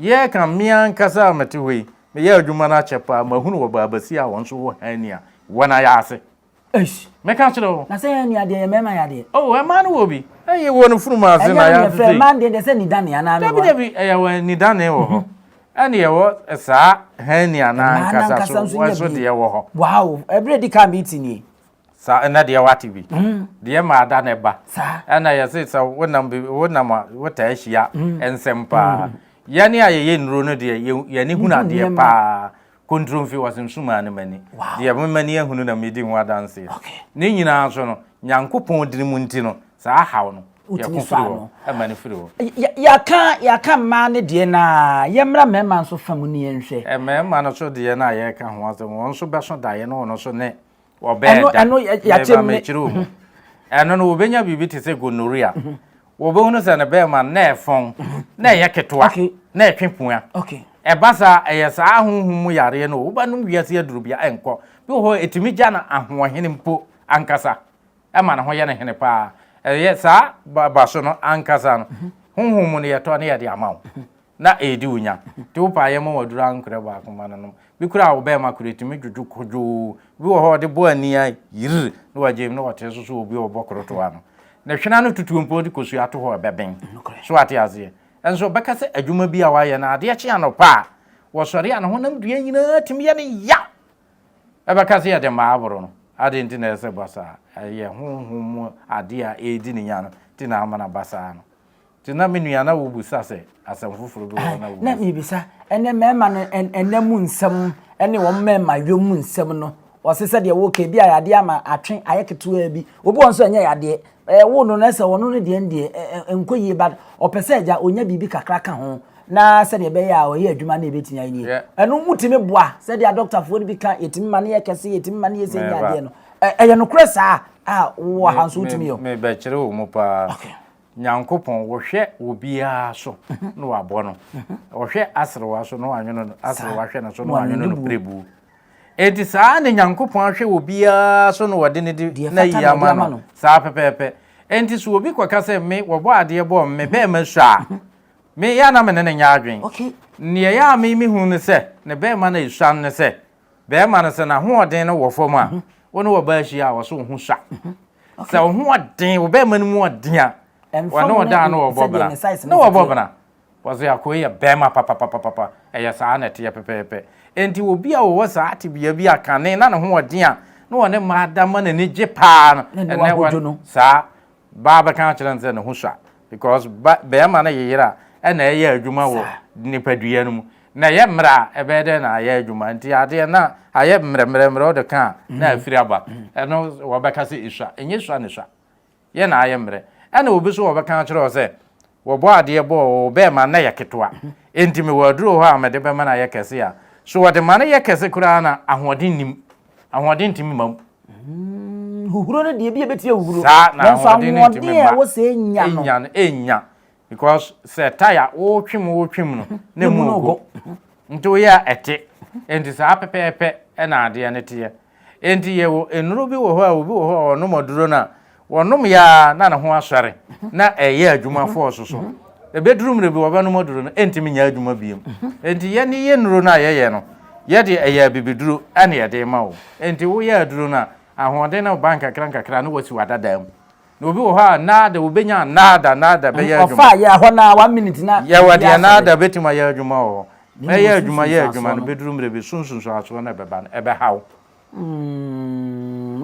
Yɛreka me ankasa a mete hɔ yi, meyɛ adwuma no akyɛ paa, mahunu wɔ baabasia a wɔn nso wɔ hernia wɔ n'ayaase. Eish. Meka kyerɛ wo. Na sɛ hernia deɛ yɛ mmarima yadeɛ. Oh, mmaa no wɔ bi. Ɛyɛ wɔ no funum ase na ayase sei. Ɛnyɛ mmaa deɛ deɛ sɛ nidane anaa Dabi dabi, ɛyɛ wɔ nidane wɔ hɔ. Ɛne ɛwɔ saa hernia no ankasa so, wɔn nso deɛ wɔ hɔ. Wow, ɛberɛ di kan meeting nie. Saa ɛnɛ deɛ wate bi. Deɛ ma ada na ɛba. Ɛna yɛse sɛ wonam bi wonam a wotaa hyia nsɛm paa. Yɛne a yɛyɛ nnuro no deɛ yɛne hunu adeɛ paa. Kontromfi wɔse nsumaa ne m'ani. Deɛ me m'ani ahunu na medi ho adanseɛ. Ne nyinaa nso no Nyankopɔn dini mu nti no saa haw no yɛko firi hɔ ɛma no firi hɔ. Yɛaka yɛaka mmaa no deɛ no a yɛmmra mmarima nso fa mu ne yɛnhwɛ. Mmarima no nso deɛ no a yɛreka ho asɛm wɔn nso bɛso daeɛ no wɔn nso ne Wɔbɛɛ da. Meba mekyerɛ wo mu. Ɛno no wɔbɛnya biribi te sɛ gonorrhea. Wɔbɛhunu sɛ ne bɛrima no na ɛfɔn, na ɛyɛ ketewa, na ɛtwe pua. Ɛba saa ɛyɛ saa honhom mu yareɛ no o. Wobɛnom wiase aduro bi a ɛnkɔ. Bi wɔ hɔ ɛtumi gya no ahoɔhene mpo ankasa. Ɛma ne ho yɛ no hene paa. Ɛyɛ saa ba so no ankasa no, honhom mu no yɛtɔ ne yɛde ama wo. Na ɛredi wo nya. Nti wo paa yɛma wo aduro ankorɛ baako ma no nom. Bi koraa wo bɛɛma koraa ɛtumi dwodwo kodwoo. Bi wɔ hɔ ɔde bɔ ani a yirr na wagyae mu na ɔte so sɛ obi a ɔbɔ korotoa ano. Ne hwene ano tutuo mpo wode kosua to hɔ a ɛbɛben. So wate aseɛ? Nso ɔbɛka sɛ adwuma bi a wayɛ no adeɛ kye anɔpa a wɔsɔre a ne honam dua nyinaa tumi yɛ no ya. Ɛbɛka sɛ yɛde mmaa aboro no. Adɛn nti na ɛsɛ ba saa? Ɛyɛ honhom mu adeɛ a ɛredi ne nya no nti na ama no aba saa no. Nti na me nua na wobisa sɛ asɛm foforɔ bi wɔ hɔ na wobisa. Na mebisa, ɛnɛ mmarima no ɛnɛ mu nsɛm ɛne wɔn mmarima yɔ mu nsɛm no, wɔse sɛdeɛ woka ebi a yadeɛ ama atwe ayɛ ketewaa bi, obi wɔ nso ɛnyɛ yadeɛ, ɛwo no na sɛ ɔno no deɛ deɛ ɛnkɔ yie but ɔpɛ sɛ agya ɔnya biribi kakra ka ho na sɛdeɛ ɛbɛyɛ a ɔyɛ adwuma no ɛbɛtumi ayɛ nie. Ɛno mutumi boa sɛdeɛ adɔktafoɔ no bi ka yɛtumi ma no yɛ kɛse yɛtumi ma no yɛ sɛ nyɛ adeɛ no ɛyɛ nokorɛ saa a wowɔ ha nso wotumi yɛ. Mebɛkyerɛ wo mu paa. Okay. Nyankopɔn, wɔhwɛ obiara so na wabɔ no. Ɔhwɛ aserewa so na wanwono no, aserewa hwɛ no so na wanwono no pirebuo. Enti saa na Nyankopɔn ahwɛ obiara so na wɔde ne di na yi ama no. Saa pɛpɛɛpɛ. Enti so obi kɔka sɛ me wɔbɔ adeɛ bɔɔ me bɛɛma sua a, me yɛ a na me ne no nyɛ adwen. Neɛ ɛyɛ a me mehu ne sɛ ne bɛɛma no esua no ne sɛ, Bɛrima no, sɛ n'ahoɔden no wɔ fam a, wo ne ɔbaa hyia a, ɔso wo ho sua. Sɛ wo ho ɔden, wo bɛrima no mu ɔden a, ɔne wo da a na ɔbɔ bra. Na ɔbɔ bra. Wɔse akoa yi yɛ bɛrima papapapapa. Ɛyɛ saa na ɛteɛ pɛpɛɛpɛ. Enti obi a ɔwɔ saa tebea bi a kane na ne ho ɔden a, na ɔne mmaa da ma n'ani gye paa no, ɛnɛ saa Baa bɛka akyerɛ no sɛ ne ho sua because ba bɛrima no yeyere a ɛna ɛyɛ adwuma wɔ nipadua no mu na ɛyɛ mmerɛ a ɛbɛyɛ dɛn na ayɛ adwuma nti adeɛ na ayɛ mmerɛmmerɛmmerɛ wode ka a na afiri aba ɛno wɔbɛka sɛ esua ɛnyɛ sua ne sua yɛ na ayɛ mmerɛ ɛna obi so wɔbɛka akyerɛ wɔ sɛ wɔbɔ adeɛ bɔɔ wɔ bɛrima na yɛ ketewa enti mewɔ aduro hɔ a mede bɛma no ayɛ kɛse a so wɔde ma no yɛ kɛse koraa na ahoɔden nim. Ahoɔden ntumi mma mu. Huhuro no deɛ, ebi a ebetumi ahuhuro. Saa na Nanso ahoɔden no ntumi ahoɔden a mma. ɛwɔ sɛ enya no. Enya no, enya. Because sɛ tire wotwe mu wotwe mu no, na emu no rego. Nti woyɛ a ɛte. Nti saa pɛpɛɛpɛ na adeɛ no teɛ. Nti yɛwɔ nnuro bi wɔ hɔ a obi wɔ hɔ a ɔnom aduro no a, wɔnom yɛ ara na ne ho asɔre na ɛyɛ adwuma fɔɔso so. Ɛbɛduru mmerɛ bi wɔbɛnom aduro no, ɛntumi nyɛ adwuma biom. Nti yɛne yɛ nnuro no a yɛyɛ no, yɛde ɛyɛ abibiduro ɛna yɛde ma wo. Nti woyɛ aduro no a, ahoɔden no ba nkakra nkakra na wasi w'adadaa mu. Na obi wɔ hɔ a naada obɛnya naada naada bɛyɛ adwuma. Ɔfa yɛ hɔ na 1 minute na. Yɛwɔ deɛ naada bɛtumi ayɛ adwuma wɔ hɔ. Mɛyɛ adwuma yɛ adwuma no bɛduru mmerɛ bi so nsunsuansoɔ no ɛbɛba no ɛbɛha wo.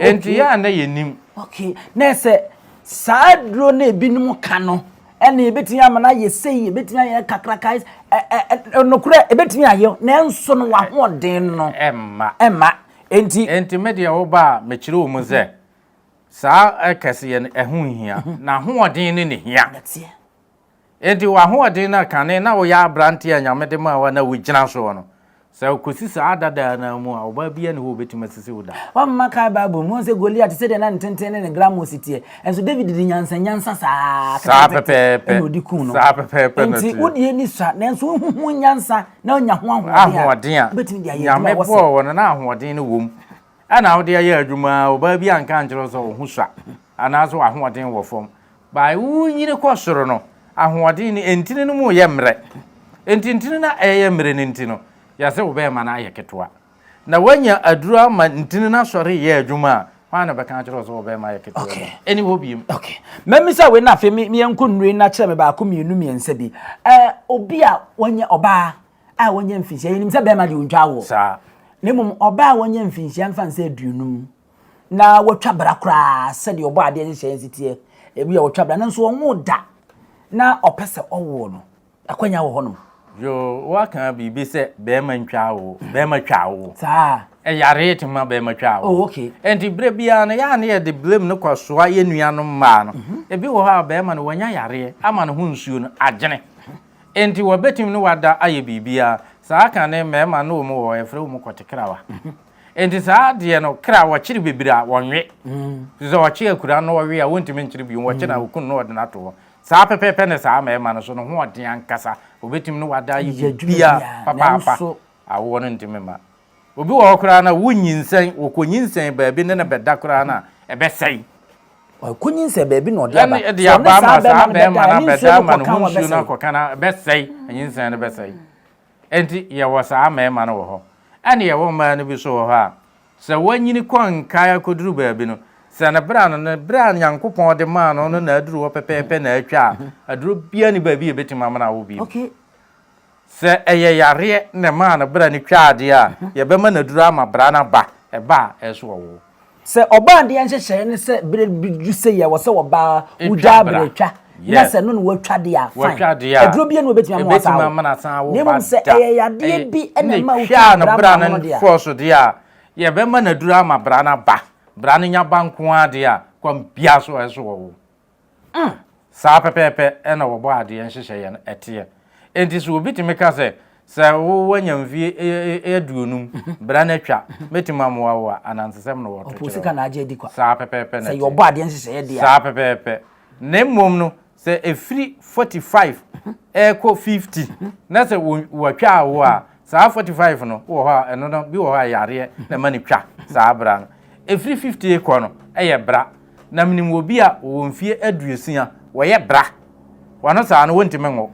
Enti yɛ a na yɛnim. Okay, na sɛ saa aduro no ebinom ka no ɛna ebetumi ama no ayɛ sei, ebetumi ayɛ kakraka, ɛ ɛ nokorɛ ebetumi ayɛ, nanso no wahoɔden no ɛmma. Ɛmma enti. Enti me deɛ woba a mekyerɛ wo mu sɛ saa kɛseyɛ no ɛho nhia, na ahoɔden no na ehia. Nɛteɛ. Enti w'ahoɔden no a kane na woyɛ aberanteɛ a Nyame de maa wo a na wogyina soɔ no, sɛ kɔsi saa dadaa no ara mu a, ɔbaa biara nni hɔ a ɔbɛtumi asisi wo da. Wamma kae Bible mu, wohu sɛ Goliat sɛdeɛ na ne tenten ne ne grammɔ si teɛ, nso David de nyansa nyansa saa Saa ketekete pɛpɛɛpɛ, ɛna ɔde kuu no. saa pɛpɛɛpɛ na Enti ɛteɛ. wo deɛ ni sua, nanso wohu ho nyansa na wonya ho ahoɔden a, Ahoɔden a wobɛtumi de ayɛ adwuma Nyame a ɛwɔ sɛ. bɔɔ wo no na ahoɔden no wɔ mu, ɛna wode ayɛ adwuma a ɔbaa bi anka ankyerɛ wo sɛ wo ho sua anaasɛ w'ahoɔden wɔ fam. By wonyini kɔ soro no, ahoɔden no, ntini no mu yɛ mmerɛ. Enti ntini no a ɛyɛ mmerɛ no nti no, yɛse wo bɛɛma no ayɛ ketewa. Na woanya aduro ama ntini no asɔre reyɛ adwuma a, hwan na ɔbɛka akyerɛ wo sɛ wo bɛɛma ayɛ ketewa bio? Ɛnni hɔ bio. Okay. Mɛmisa wei na afei me yɛnkɔ nnuro yi na kyerɛ me baako mmienu mmiɛnsa bi. Ɛɛ obi a wanya ɔbaa a wanya mfinhyia, yɛnim sɛ bɛɛma deɛ ɔntwa awoɔ. Saa. Na mmom ɔbaa a wanya mfinhyia mfa nsɛ 50 na watwa bra koraa sɛdeɛ ɔbɔ adeɛ nhyehyɛeɛ nsi teɛ, ebi a wɔtwa bra nanso ɔnwoo da na ɔpɛ sɛ ɔwoɔ no, akwanya wɔ hɔnom. Yoo, woaka biribi sɛ bɛrima ntwa awo, bɛrima twa awo. Saa. Ɛyare tumi ma bɛrima twa awo. Oh, okay. Enti berɛ biara no, yɛ a na yɛde blame no kɔsoa yɛn nuanom mmaa no. Ebi wɔ hɔ a bɛrima no wanya yareɛ ama ne ho nsuo no agyene. Enti wɔbɛtumi ne wada ayɛ biribiara. Saa ka ne mmarima no wɔn wɔ hɔ, yɛfrɛ wɔn kɔtekrawa. Enti saa adeɛ no, kra wɔkyere bebree a, wɔnwe. Te sɛ ɔkye akura na ɔwe a, wɔntumi nkyere bio. Wɔkye no a, wɔku no na wɔde no ato hɔ. Saa pɛpɛɛpɛ na saa mmarima no nso, ne ho ɔden ankasa. Wɔbɛtumi ne wada ayɛ biribiara papaapa. Awoɔ no ntumi mma. Obi wɔ hɔ koraa no a, wonyinsɛn, wɔkɔnyinsɛn baabi ne no bɛda koraa no a, ɛbɛsɛe. Ɔkɔnyinsɛn baabi na ɔde aba. Ɛne de aba ama saa bɛrima no abɛda ama ne ho nsuo no akɔka no, ɛbɛsɛe. Nyinsɛn no bɛsɛe. Enti yɛwɔ saa mmarima no wɔ hɔ. Ɛna yɛwɔ mmaa no bi nso wɔ hɔ a, sɛ wɔanyini kɔ nkae akɔduru baabi no, sɛ ne bra no, ne berɛ a Nyankopɔn de maa no no na aduru hɔ pɛpɛɛpɛ na atwa a, aduro biara nni baabi a ɛbɛtumi amena awo bio. Sɛ ɛyɛ yareɛ na ɛmaa no bra no twaa deɛ a, yɛbɛma no aduro ama bra no aba. Ɛba a, ɛsɛ sɛ ɔwo. Sɛ ɔbaa deɛ nhyehyɛeɛ ne sɛ berɛ bi du sei a ɛwɔ sɛ ɔbaa wogyaa berɛ twa na sɛ no na watwa deɛ a fine aduro bi na obɛtumi ama wasan awo na mmom sɛ ɛyɛ yadeɛ bi na ɛma wotwa no bra no deɛ fɔɔso deɛ a yɛbɛma no aduro ama bra no aba bra no nya ba nko ara deɛ a kwan biara so ɛso wɔwo. Saa pɛpɛɛpɛ na wɔbɔ adeɛ nhyehyɛeɛ no teɛ. Enti sɛ obi tumi ka sɛ, sɛ wo woanya mfie 50, bra no atwa, mɛtumi amoa wo a, anansesɛm na wɔto kyerɛ wo. Saa pɛpɛɛpɛ na ɛteɛ. Saa pɛpɛɛpɛ. Na mmom no, sɛ ɛfiri 45 ɛrekɔ 50 na sɛ wɔatwa awo a, saa 45 no wɔ hɔ a, ɛno no bi wɔ hɔ a yareɛ na ɛma no twa saa bra no. Ɛfiri 50 rekɔ no, ɛyɛ bra. Na menim obi a ɔwɔ mfie 60, wɔyɛ bra. Wɔno saa no wɔntumi nwo.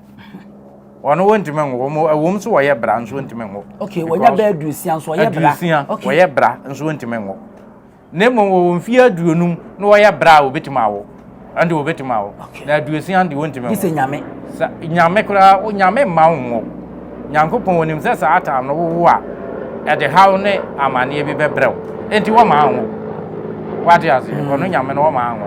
Wɔno wɔntumi nwo. Wɔn ɛwom so wɔyɛ bra nso wɔntumi nwo. Okay, wɔnya bɛɛ 60 nso wɔyɛ bra. 60 wɔyɛ bra nso wɔntumi nwo. Na mmom wɔwɔ mfie 50 na wɔyɛ bra a wɔbɛtumi awo. Ɛnde wɔbɛtumi awo. Na 60 deɛ wɔntumi nwo. Gye sɛ Nyame. Sa Nyame koraa, Nyame mma wo nwo. Nyankopɔn onim sɛ saa time no wowo a, ɛde haw ne amaneɛ bi bɛbrɛ wo. Enti wɔma anwo. Wate ase? Ɔno Nyame no wɔma anwo.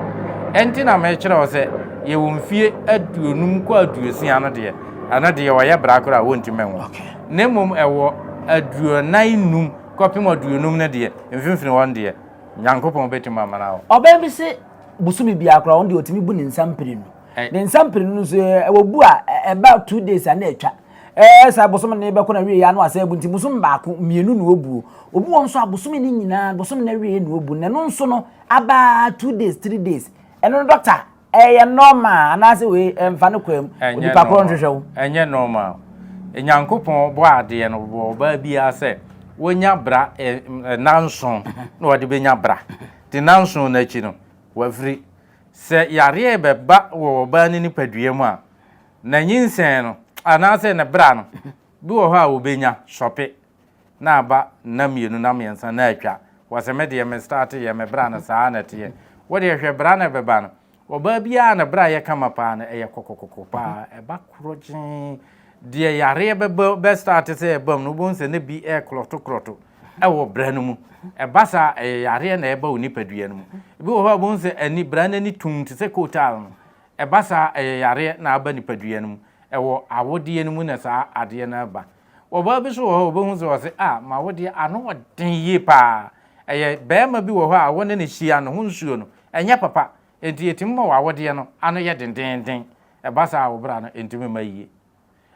Enti na mekyerɛ wo sɛ yɛwɔ mfie 50 kɔ 60 no deɛ, ɛno deɛ ɔyɛ bra koraa a wɔntumi nwo. Na mmom ɛwɔ 45 kɔpem 50 no deɛ, mfimfini hɔ no deɛ, Nyankopɔn bɛtumi ama no awo. Ɔbaa bi se bosome biara koraa ɔno deɛ ɔtumi bu ne nsa mprenu. Ne nsa mprenu no nso ɛwɔ bu a ɛba 2 days a na atwa. ɛɛ sɛ bosome no bɛkɔ na wie ya no asɛ abu nti bosome baako mmienu na obuo. Obi wɔ nso a bosome no nyinaa bosome no awie na obu na ɛno nso no abaa 2 days, 3 days. Ɛno no, doctor, ɛyɛ normal anaasɛ wei ɛmfa no kwan mu onipa korɔ nhwehwɛ wo? Ɛnyɛ normal. Nyankopɔn bɔ adeɛ no, bɔ ɔbaa biara sɛ wonya bra 7 na wɔde bɛnya bra, nti 7 n'akyi no wafiri. Sɛ yareɛ bɛba wɔ ɔbaa no nipadua mu a, na nyinsɛn no anaasɛ ne bra no bi wɔ hɔ a wɔbɛnya sɔpe na aba nna 2 na 3 na atwa. Wɔsɛ me deɛ, me start yɛ me bra no saa na ɛteɛ. Wodeɛ hwɛ, bra no bɛba no, ɔbaa biara ne bra yɛ kama paa no, ɛyɛ kɔkɔkɔkɔ paa, ɛba korɔgyee. Deɛ yareɛ bɛba bɛ start sɛ ɛba mu no, wobɛhu sɛ ne bi ɛkorɔto ɛwɔ bra no mu. Ɛba saa, ɛyɛ yareɛ na ɛba wɔ nipadua no mu. Ebi wɔ hɔ a wobɛhu sɛ ani bra no ani tum te sɛ kootaal no. Ɛba saa, ɛyɛ yareɛ na aba nipadua no mu, ɛwɔ awodeɛ no mu na saa adeɛ no aba. Ɔbaa bi so wɔ hɔ, wobɛhu sɛ ɔsɛ a ma awodeɛ ano ɔden yie paa. Ɛyɛ bɛrima bi wɔ hɔ a wɔne ne hyia no ho nsuo no ɛnyɛ papa, nti yɛtumi ma wɔ awodeɛ no ano yɛ dendenden. Ɛba saa a, wo bra no ntumi ma yie.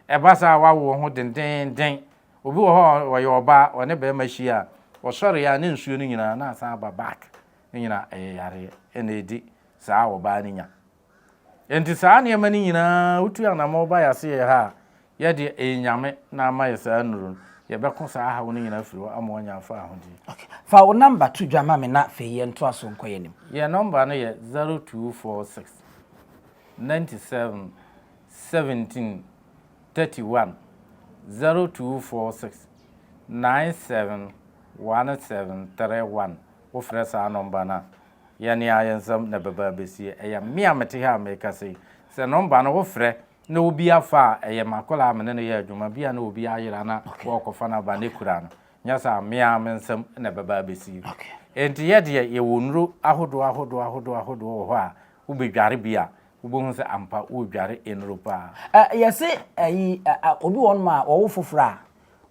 Ɛba saa a, wawo ho dendenden. Obi wɔ hɔ a ɔyɛ ɔbaa, ɔne bɛrima hyia a, ɔsɔre a ne nsuo no nyinaa na asan aba back. Ne nyinaa ɛyɛ yareɛ ɛna ɛdi saa ɔbaa no nya. Nti saa nneɛma no nyinaa, wotu anammɔ ba yɛase yɛ ha a, yɛde ɛyɛ Nyame na ama yɛ saa nnuro no, yɛbɛko saa haw no nyinaa firi hɔ ama ɔnya afa ahodie. Okay. Fa wo number to dwa ma me na afei yɛntoa so nkɔ yɛn anim. Yɛn number no yɛ 0246 97 17 31, 0246 97 17 31. Wofrɛ saa number no a, yɛne a yɛn nsɛm na ɛbɛba abɛsie. Ɛyɛ me a mete ha a meka sei sɛ number no wofrɛ na obi afa a, ɛyɛ makɔla a mene no yɛ adwuma bi a na obi ayera na wɔrekɔfa no aba ne kura no nyɛ sɛ me a me nsɛm na ɛbɛba abɛsie. Enti yɛdeɛ yɛwɔ nnuro ahodoɔ ahodoɔ ahodoɔ ahodoɔ wɔ hɔ a wobɛdware bi a, wobɛhu sɛ ampa wodware nnuro paa. Yɛse ɛyi obi wɔ nom a wɔwo foforɔ a,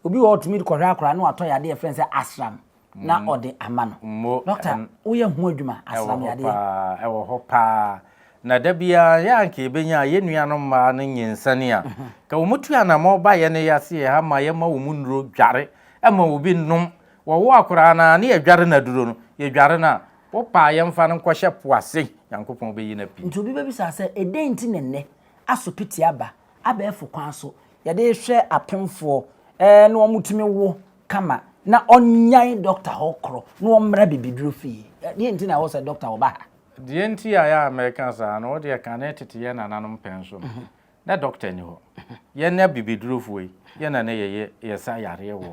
obi wɔ ɔtumi kɔhwɛ akwaraa na watɔ yadeɛ yɛfrɛ no sɛ asram na ɔde ama no. Mo. Doctor, woyɛ ho adwuma, asram ɛwɔ hɔ yadeɛ? Paa, ɛwɔ hɔ paa. Na da biara yɛ anka yɛbɛnya a, yɛn nuanom mmaa no nyinsane a, ka wɔn tu anammɔ ba yɛ ne yɛase yɛ ha ma yɛma wɔn nnuro dware ma obi nom. Wɔwo akwaraa no a, ne yɛdware no aduro no, yɛdware no a, wopaa yɛmfa no nkɔhyɛ po ase, Nyankopɔn bɛyi no apue. Nti obi bɛbisa sɛ, ɛdɛn nti na nnɛ asopiti aba abɛɛfo kwan so yɛde hwɛ apemfoɔ na wɔn tumi wo kama na ɔnyan doctor hɔ korɔ na wɔmmra bibiduro fie? Deɛ nti na ɛwɔ sɛ doctor wɔba ha? Deɛ nti a yɛ a mɛka saa no, wodeɛ kane tete yɛ nananom pɛn so no, na doctor ni hɔ. Yɛn abibidurofoɔ yi, yɛn na ne yɛyɛ yɛsa yareɛ wɔ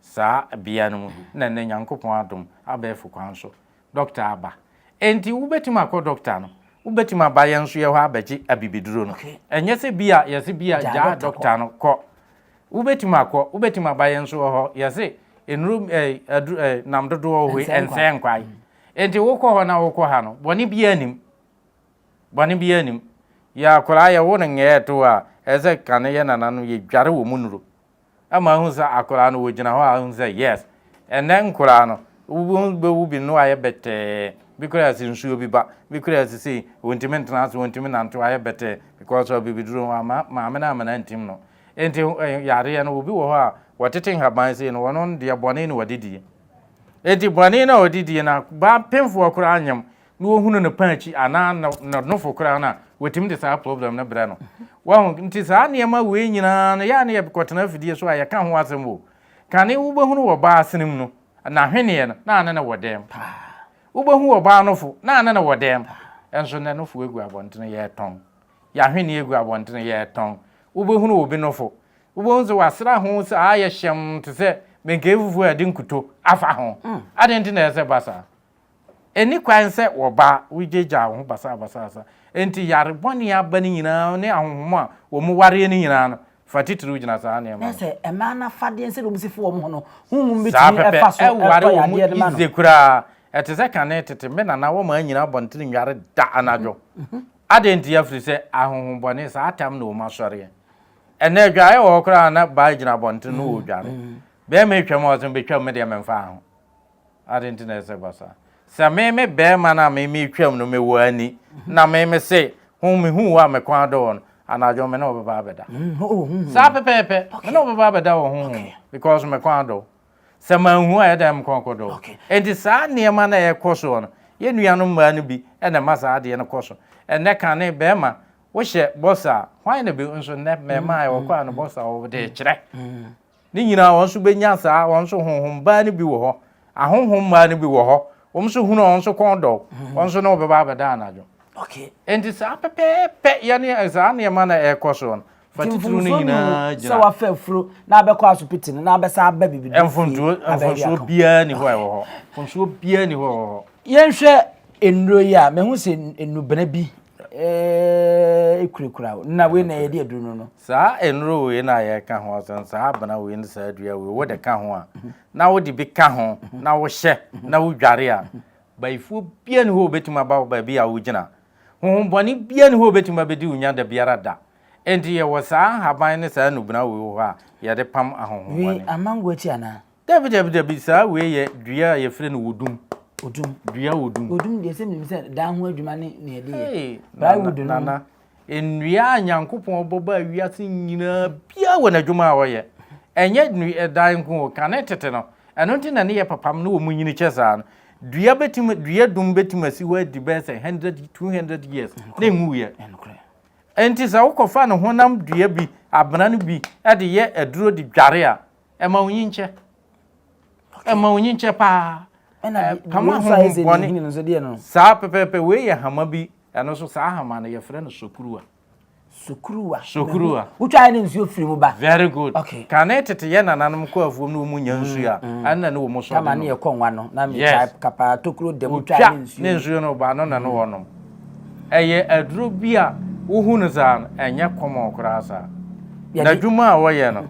saa bea no mu. Na nnɛ Nyankopɔn adom, abɛɛfo kwan so doctor aba, enti wobɛtumi akɔ doctor no, wobɛtumi aba yɛn nso yɛ hɔ abɛgye abibiduro no. Ɛnyɛ sɛ bi a yɛse bi a gyaa gyaa doctor kɔ. Doctor no kɔ, wobɛtumi akɔ, wobɛtumi aba yɛn nso wɔ hɔ. Yɛse nnuro aduru nam dodoɔ wɔ hɔ yi ɛnsɛe nkwae. Ɛnsɛe nkwae. Enti wokɔ hɔ na wokɔ ha no, bɔne biara nim, bɔne biara nim. Yɛ akwaraa yɛwo no ngɛɛ to a, ɛsɛ sɛ kane yɛ nananom yɛdware wɔ mu nnuro ama ahu sɛ akwaraa no wɔgyina hɔ a, ahu sɛ yes. Ɛnɛ nkoraa no wobɛhu bɛwu bi no ayɛ bɛtɛɛ bi koraa, sɛ nsuo bi ba bi koraa sɛ sei wɔntumi ntena ase, wɔntumi nante, ayɛ bɛtɛɛ because of bibiduro ama maame no ama no antim no. Enti yareɛ no, obi wɔ hɔ a wɔtete nhaban sei no, wɔno deɛ bɔne na wɔde die. Enti bɔne no a wɔde die no, ba pemfoɔ koraa nyam na wɔhunu no pa akyi anaa ne nofo koraa no a, wɔtumi de saa problem no brɛ no. Wahu? Nti saa nneɛma wei nyinaa no, yɛ a ne yɛkɔtena afidie so a yɛka ho asɛm o. Kane wobɛhunu wɔ baa senem no, n'ahweneɛ no, na ane no wɔ dɛm. Wobɛhu wɔ baa nofo, na ane no wɔ dɛm. Ɛnso nnɛ nofo egu abɔntene yɛretɔn. Yɛahweneɛ egu abɔntene yɛretɔn. Wobɛhunu obi nofo, wobɛhu sɛ wasra ho sɛ ayɛ hyɛm te sɛ menkaa fufuo a yɛde nkuto afa ho. Adɛn nti na ɛsɛ sɛ ba saa? Ɛnni kwan sɛ wɔba wogyagyaa wo ho basabasabasa. Enti yare bɔne aba no nyinaa ne ahonhom a wɔn wareɛ no nyinaa no, fa titiriw gyina saa nneɛma Na no. sɛ mmaa no afadeɛ sɛdeɛ wɔn si fo wɔn ho no, honhom Saa bɛtumi pɛpɛ, ɛfa so ɛware ɛtɔ wɔn yadeɛ no ma no. yize koraa. Ɛte sɛ kane tete, me nana wɔn anyina abɔntene nnware da anadwo. Adɛn nti? Afiri sɛ ahonhom bɔne saa tam na wɔn asɔreɛ. Ɛnnɛ adwareɛ wɔ hɔ koraa na baa gyina abɔntene no wɔredware. Bɛrima atwam a ɔsɛ bɛtwam, me deɛ memfaa ho. Ade nti na ɛsɛ ba saa. Sɛ me me bɛrima no a me metwam no mewɔ ani na me me se ho mehu wo a me kɔn adɔ wɔ no. Anadwo me ne wo bɛba abɛda. Saa pɛpɛɛpɛ, me ne wo bɛba abɛda wɔ honhom mu because me kɔn adɔ wo. Sɛ manhu a, ɛyɛ dɛn me kɔn kɔdɔ wo? Enti saa nneɛma no a ɛrekɔ soɔ no, yɛn nuanom mmaa no bi na ɛma saa adeɛ no kɔ so. Ɛnnɛ kane barima, wohyɛ bɔsa a, hwan na ɛbɛhu? Nso nnɛ mmarimaa a wɔkɔ a no bɔsa wɔde rekyerɛ. Ne nyinaa wɔn nso bɛnya saa, wɔn nso honhom baa no bi wɔ hɔ, ahonhom mmaa no bi wɔ hɔ, wɔn nso hunu a wɔn nso kɔn dɔ wo, wɔn nso ne wo bɛba abɛda anadwo. Okay. Enti saa pɛpɛɛpɛ yɛ ne saa nneɛma na ɛrekɔ soɔ no, fa Nti titiriw no mfomsoɔ nni ho nyinaa sɛ gyina. wafa afuro na abɛkɔ asopiti no na abɛsa aba bibiduro fie Mfomsoɔ abɛyɛ mfomsoɔ aka ho. biara nni hɔ a ɛwɔ hɔ. Mfomsoɔ biara nni hɔ a ɛwɔ hɔ. Yɛnhwɛ nnuro yi a, mahu sɛ nnubena bi kurakura wo. Na wei na yɛde aduro no no. Saa nnuro wei na yɛreka ho asɛm, saa abena wei ne saa dua wei, wode ka ho a, na wode bi ka ho, na wohyɛ, na wodware a, bayifoɔ biara nni hɔ a ɔbɛtumi aba wo baabi a wogyina. Honhommɔne biara nni hɔ a ɔbɛtumi abɛdi wo nya da biara da. Enti yɛwɔ saa nhaban ne saa nnubena wei wɔ hɔ a yɛde pam ahonhommɔne. Wei amango akyi anaa? Dabi dabi dabi saa wei yɛ dua a yɛfrɛ no wodum. Odum. Dua wodum. Odum deɛ sɛ menim sɛ dan ho adwuma ne nea ɛde yɛ. Hey, Plywood no. Nana, nnua a Nyankopɔn bɔ baa wiase nyinaa biara wɔ n'adwuma a ɔyɛ. Ɛnyɛ nnua dan nko o, kane tete no, ɛno nti na ne yɛ papam ne wɔn nyini kyɛ saa no. Dua bɛtumi, dua dum bɛtumi asi hɔ adi bɛyɛ sɛ 100, 200 years na ɛnwuiɛ. Enti sɛ wokɔfa ne honam dua bi, abena no bi de yɛ aduro de dware a, Ɛma wo nyinkyɛ. Ɛma wo nyinkyɛ paa. Ɛna Pam wei nso ayɛ sɛ ahonhommɔne. ne nhini no nso deɛ no. Saa pɛpɛɛpɛ wei yɛ hama bi ɛno nso saa hama no yɛfrɛ no sokuruwa. Sokuruwa. Sokuruwa. Wotwa ayɛ ne nsuo firi mu ba. Very good. Okay. Kane tete yɛ nananom kɔ afuom ne wɔn nya nsuo a ɛna ne wɔn sɔ de Kama ne nom. yɛ kɔ nwa no na me Yes. twa kapaa tokuro dɛm wotwa ne Wotwa nsuo. ne nsuo no ba no na ne wɔnom. Ɛyɛ aduro bi a wohu no saa no ɛnyɛ common koraa saa. N'adwuma a wɔyɛ no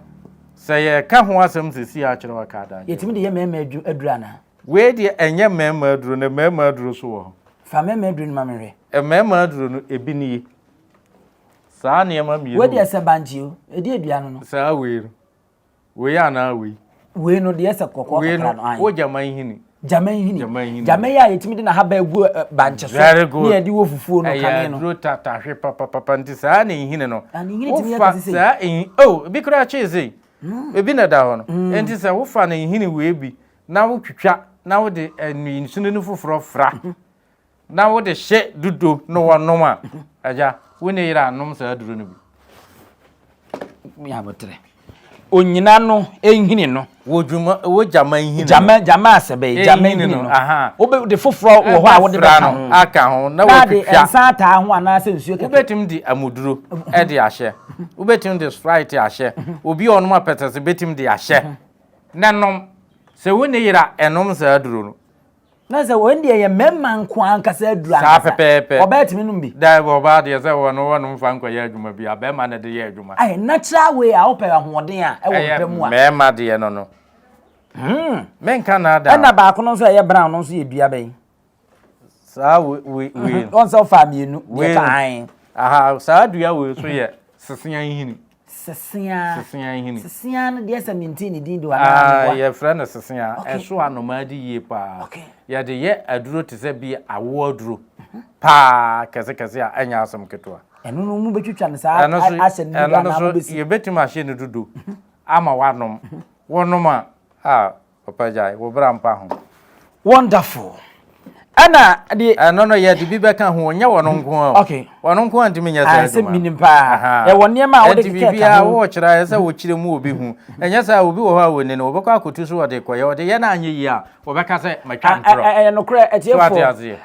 Sɛ yɛreka ho asɛm seesei a kyerɛ waka adanseɛ. Yɛtumi de yɛ mmarima aduro anaa? Wei deɛ ɛnyɛ mmarima aduro na mmarima aduro nso wɔ hɔ. Fa mmarima aduro no ma me nhwɛ. Mmarima aduro no ebi nie. Saa nneɛma mmienu. Wei deɛ sɛ bankye o, ɛdi adua no no. Saa wei no. Wei anaa wei. Wei no deɛ sɛ kɔkɔɔ kakra no. Wei no, wo gyama nhini. Gyama nhini. Gyama nhini. Gyama yi a yɛtumi de n'ahaba agu eh, bankye so. Very good. Ne yɛde wɔ fufuo no kane no. Ɛyɛ aduro tatahwe papapapa nti saa ne nhini no. Na ne nhini tumi yɛ Wofa kɛse sei. saa nhi oh ebi koraa kyee sei. Ebi na ɛda hɔ no. Nti sɛ wofa ne nhini wei bi na wotwitwa na wode eh, nsini no foforɔ fra. Na wode hyɛ dudo na wɔnom a, agya, wo ne yere anom saa aduro no bi. Aboterɛ. Onyina no nhini no. Wɔ dwuma wɔ gyama nhini no. Gyama gyama asɛbɛ yi gyama nhini no. Wobe de foforɔ wɔ hɔ a wode bɛka ho. Aka ho na wɔatwitwa. Na de nsa ataa ho anaasɛ nsuo kɛkɛ. Wobɛtumi de amuduro de ahyɛ. Wobɛtumi de sprite ahyɛ. Obi a ɔnom apɛtɛse bɛtumi de ahyɛ. Na nom. Sɛ wo ne yere a ɛnom saa aduro no. Na sɛ wɔn deɛ yɛ mmarima nko ankasa aduru Saa ankasa. pɛpɛɛpɛ. Ɔbaa tumi nom bi. Daabi ɔbaa deɛ sɛ wɔn wɔnom fa nkɔyɛ adwuma bi a bɛrima na ɛde yɛ adwuma. Ayɛ natural way a wopɛ ahoɔden a ɛwɔ mpa mu a. Ɛyɛ mmarima deɛ no no. Hmm. Menka naadaa. Ɛna baako no nso a ɛyɛ brown no nso yɛ dua bɛn? Saa wei wei. Mhm. Wɔn sɛ ɔfaa mmienu. Deɛ ka an. Aha saa dua wei nso yɛ sesea nhini. Sesea. Sesea nhini. Sesea no deɛ sɛ mente ne din do anaa Ah, yɛfrɛ no sesea. Ɛso anomaa di yie paa. Okay. Yɛde yɛ aduro te sɛ bi awoɔ aduro paa kɛse kɛse a ɛnyɛ asɛm ketewa. Ɛno no mu bɛtwitwa no saa ahyɛ no dodo anaa mobɛsi. Yɛbɛtumi ahyɛ no dodo ama wanom. Wonom a, ah, Papa gyae, wo bra mpa ho. Wonderful. Ɛna deɛ. Ɛno no yɛde bi bɛka ho, nyɛ wɔn nko ara o. Okay. Wɔn nko ara ntumi nyɛ saa adwuma. Sɛ minim paa. Ɛwɔ nneɛma a wɔde keka ho. Ɛnti biribiara wɔkyerɛ ayɛ sɛ wɔkyerɛ mu obi ho. Ɛnyɛ sɛ obi wɔ hɔ a wɔni no, wɔbɛkɔ akɔtu so wɔde kɔyɛ, wɔde yɛ no anyɛ yie a, wɔbɛka sɛ matwa ntorɔ. Ɛyɛ nokorɛ atiefoɔ.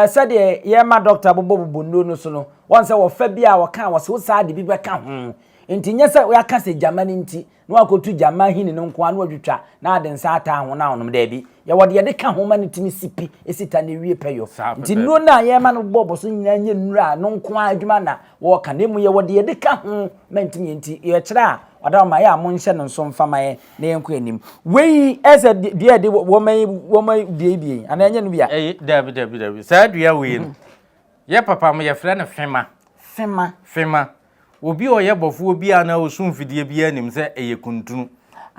Sɛdeɛ yɛma dɔkta bobɔbobɔ nnuro no so no, wɔn sɛ wɔfa bi a wɔka a wɔsɛ wo saa de bi bɛka ho. Nti nyɛ sɛ wɔaka sɛ gyama no nti na wakotu gyama hini no nko ara na watwitwa na ade nsa ataa ho na ɔnom. Daabi, yɛwɔ deɛ yɛde ka ho ma no tumi si pi, si ta na ewie pɛyɔ. Nti nnuro no a yɛma no bɔ bɔ so nyinaa nyɛ nnuro a no nko ara adwuma na wɔka, na mmom yɛwɔ deɛ yɛde ka ho ma ntumi yɛ. Nti yɛkyerɛ a, ɔda ma yɛ a monhyɛ no nso mfa ma yɛn na yɛnkɔ anim. Wei ɛsɛ dua yɛde wɔma yi wɔma dua yi bi anaa ɛnyɛ no bi a? Ɛyi daabi daabi daabi saa dua wei no yɛ papa mo yɛfrɛ no fema. Fema. Fema. Obi a ɔyɛ bɔfoɔ biara anaa ɔsum mfidie biara nim sɛ ɛyɛ kuntunu.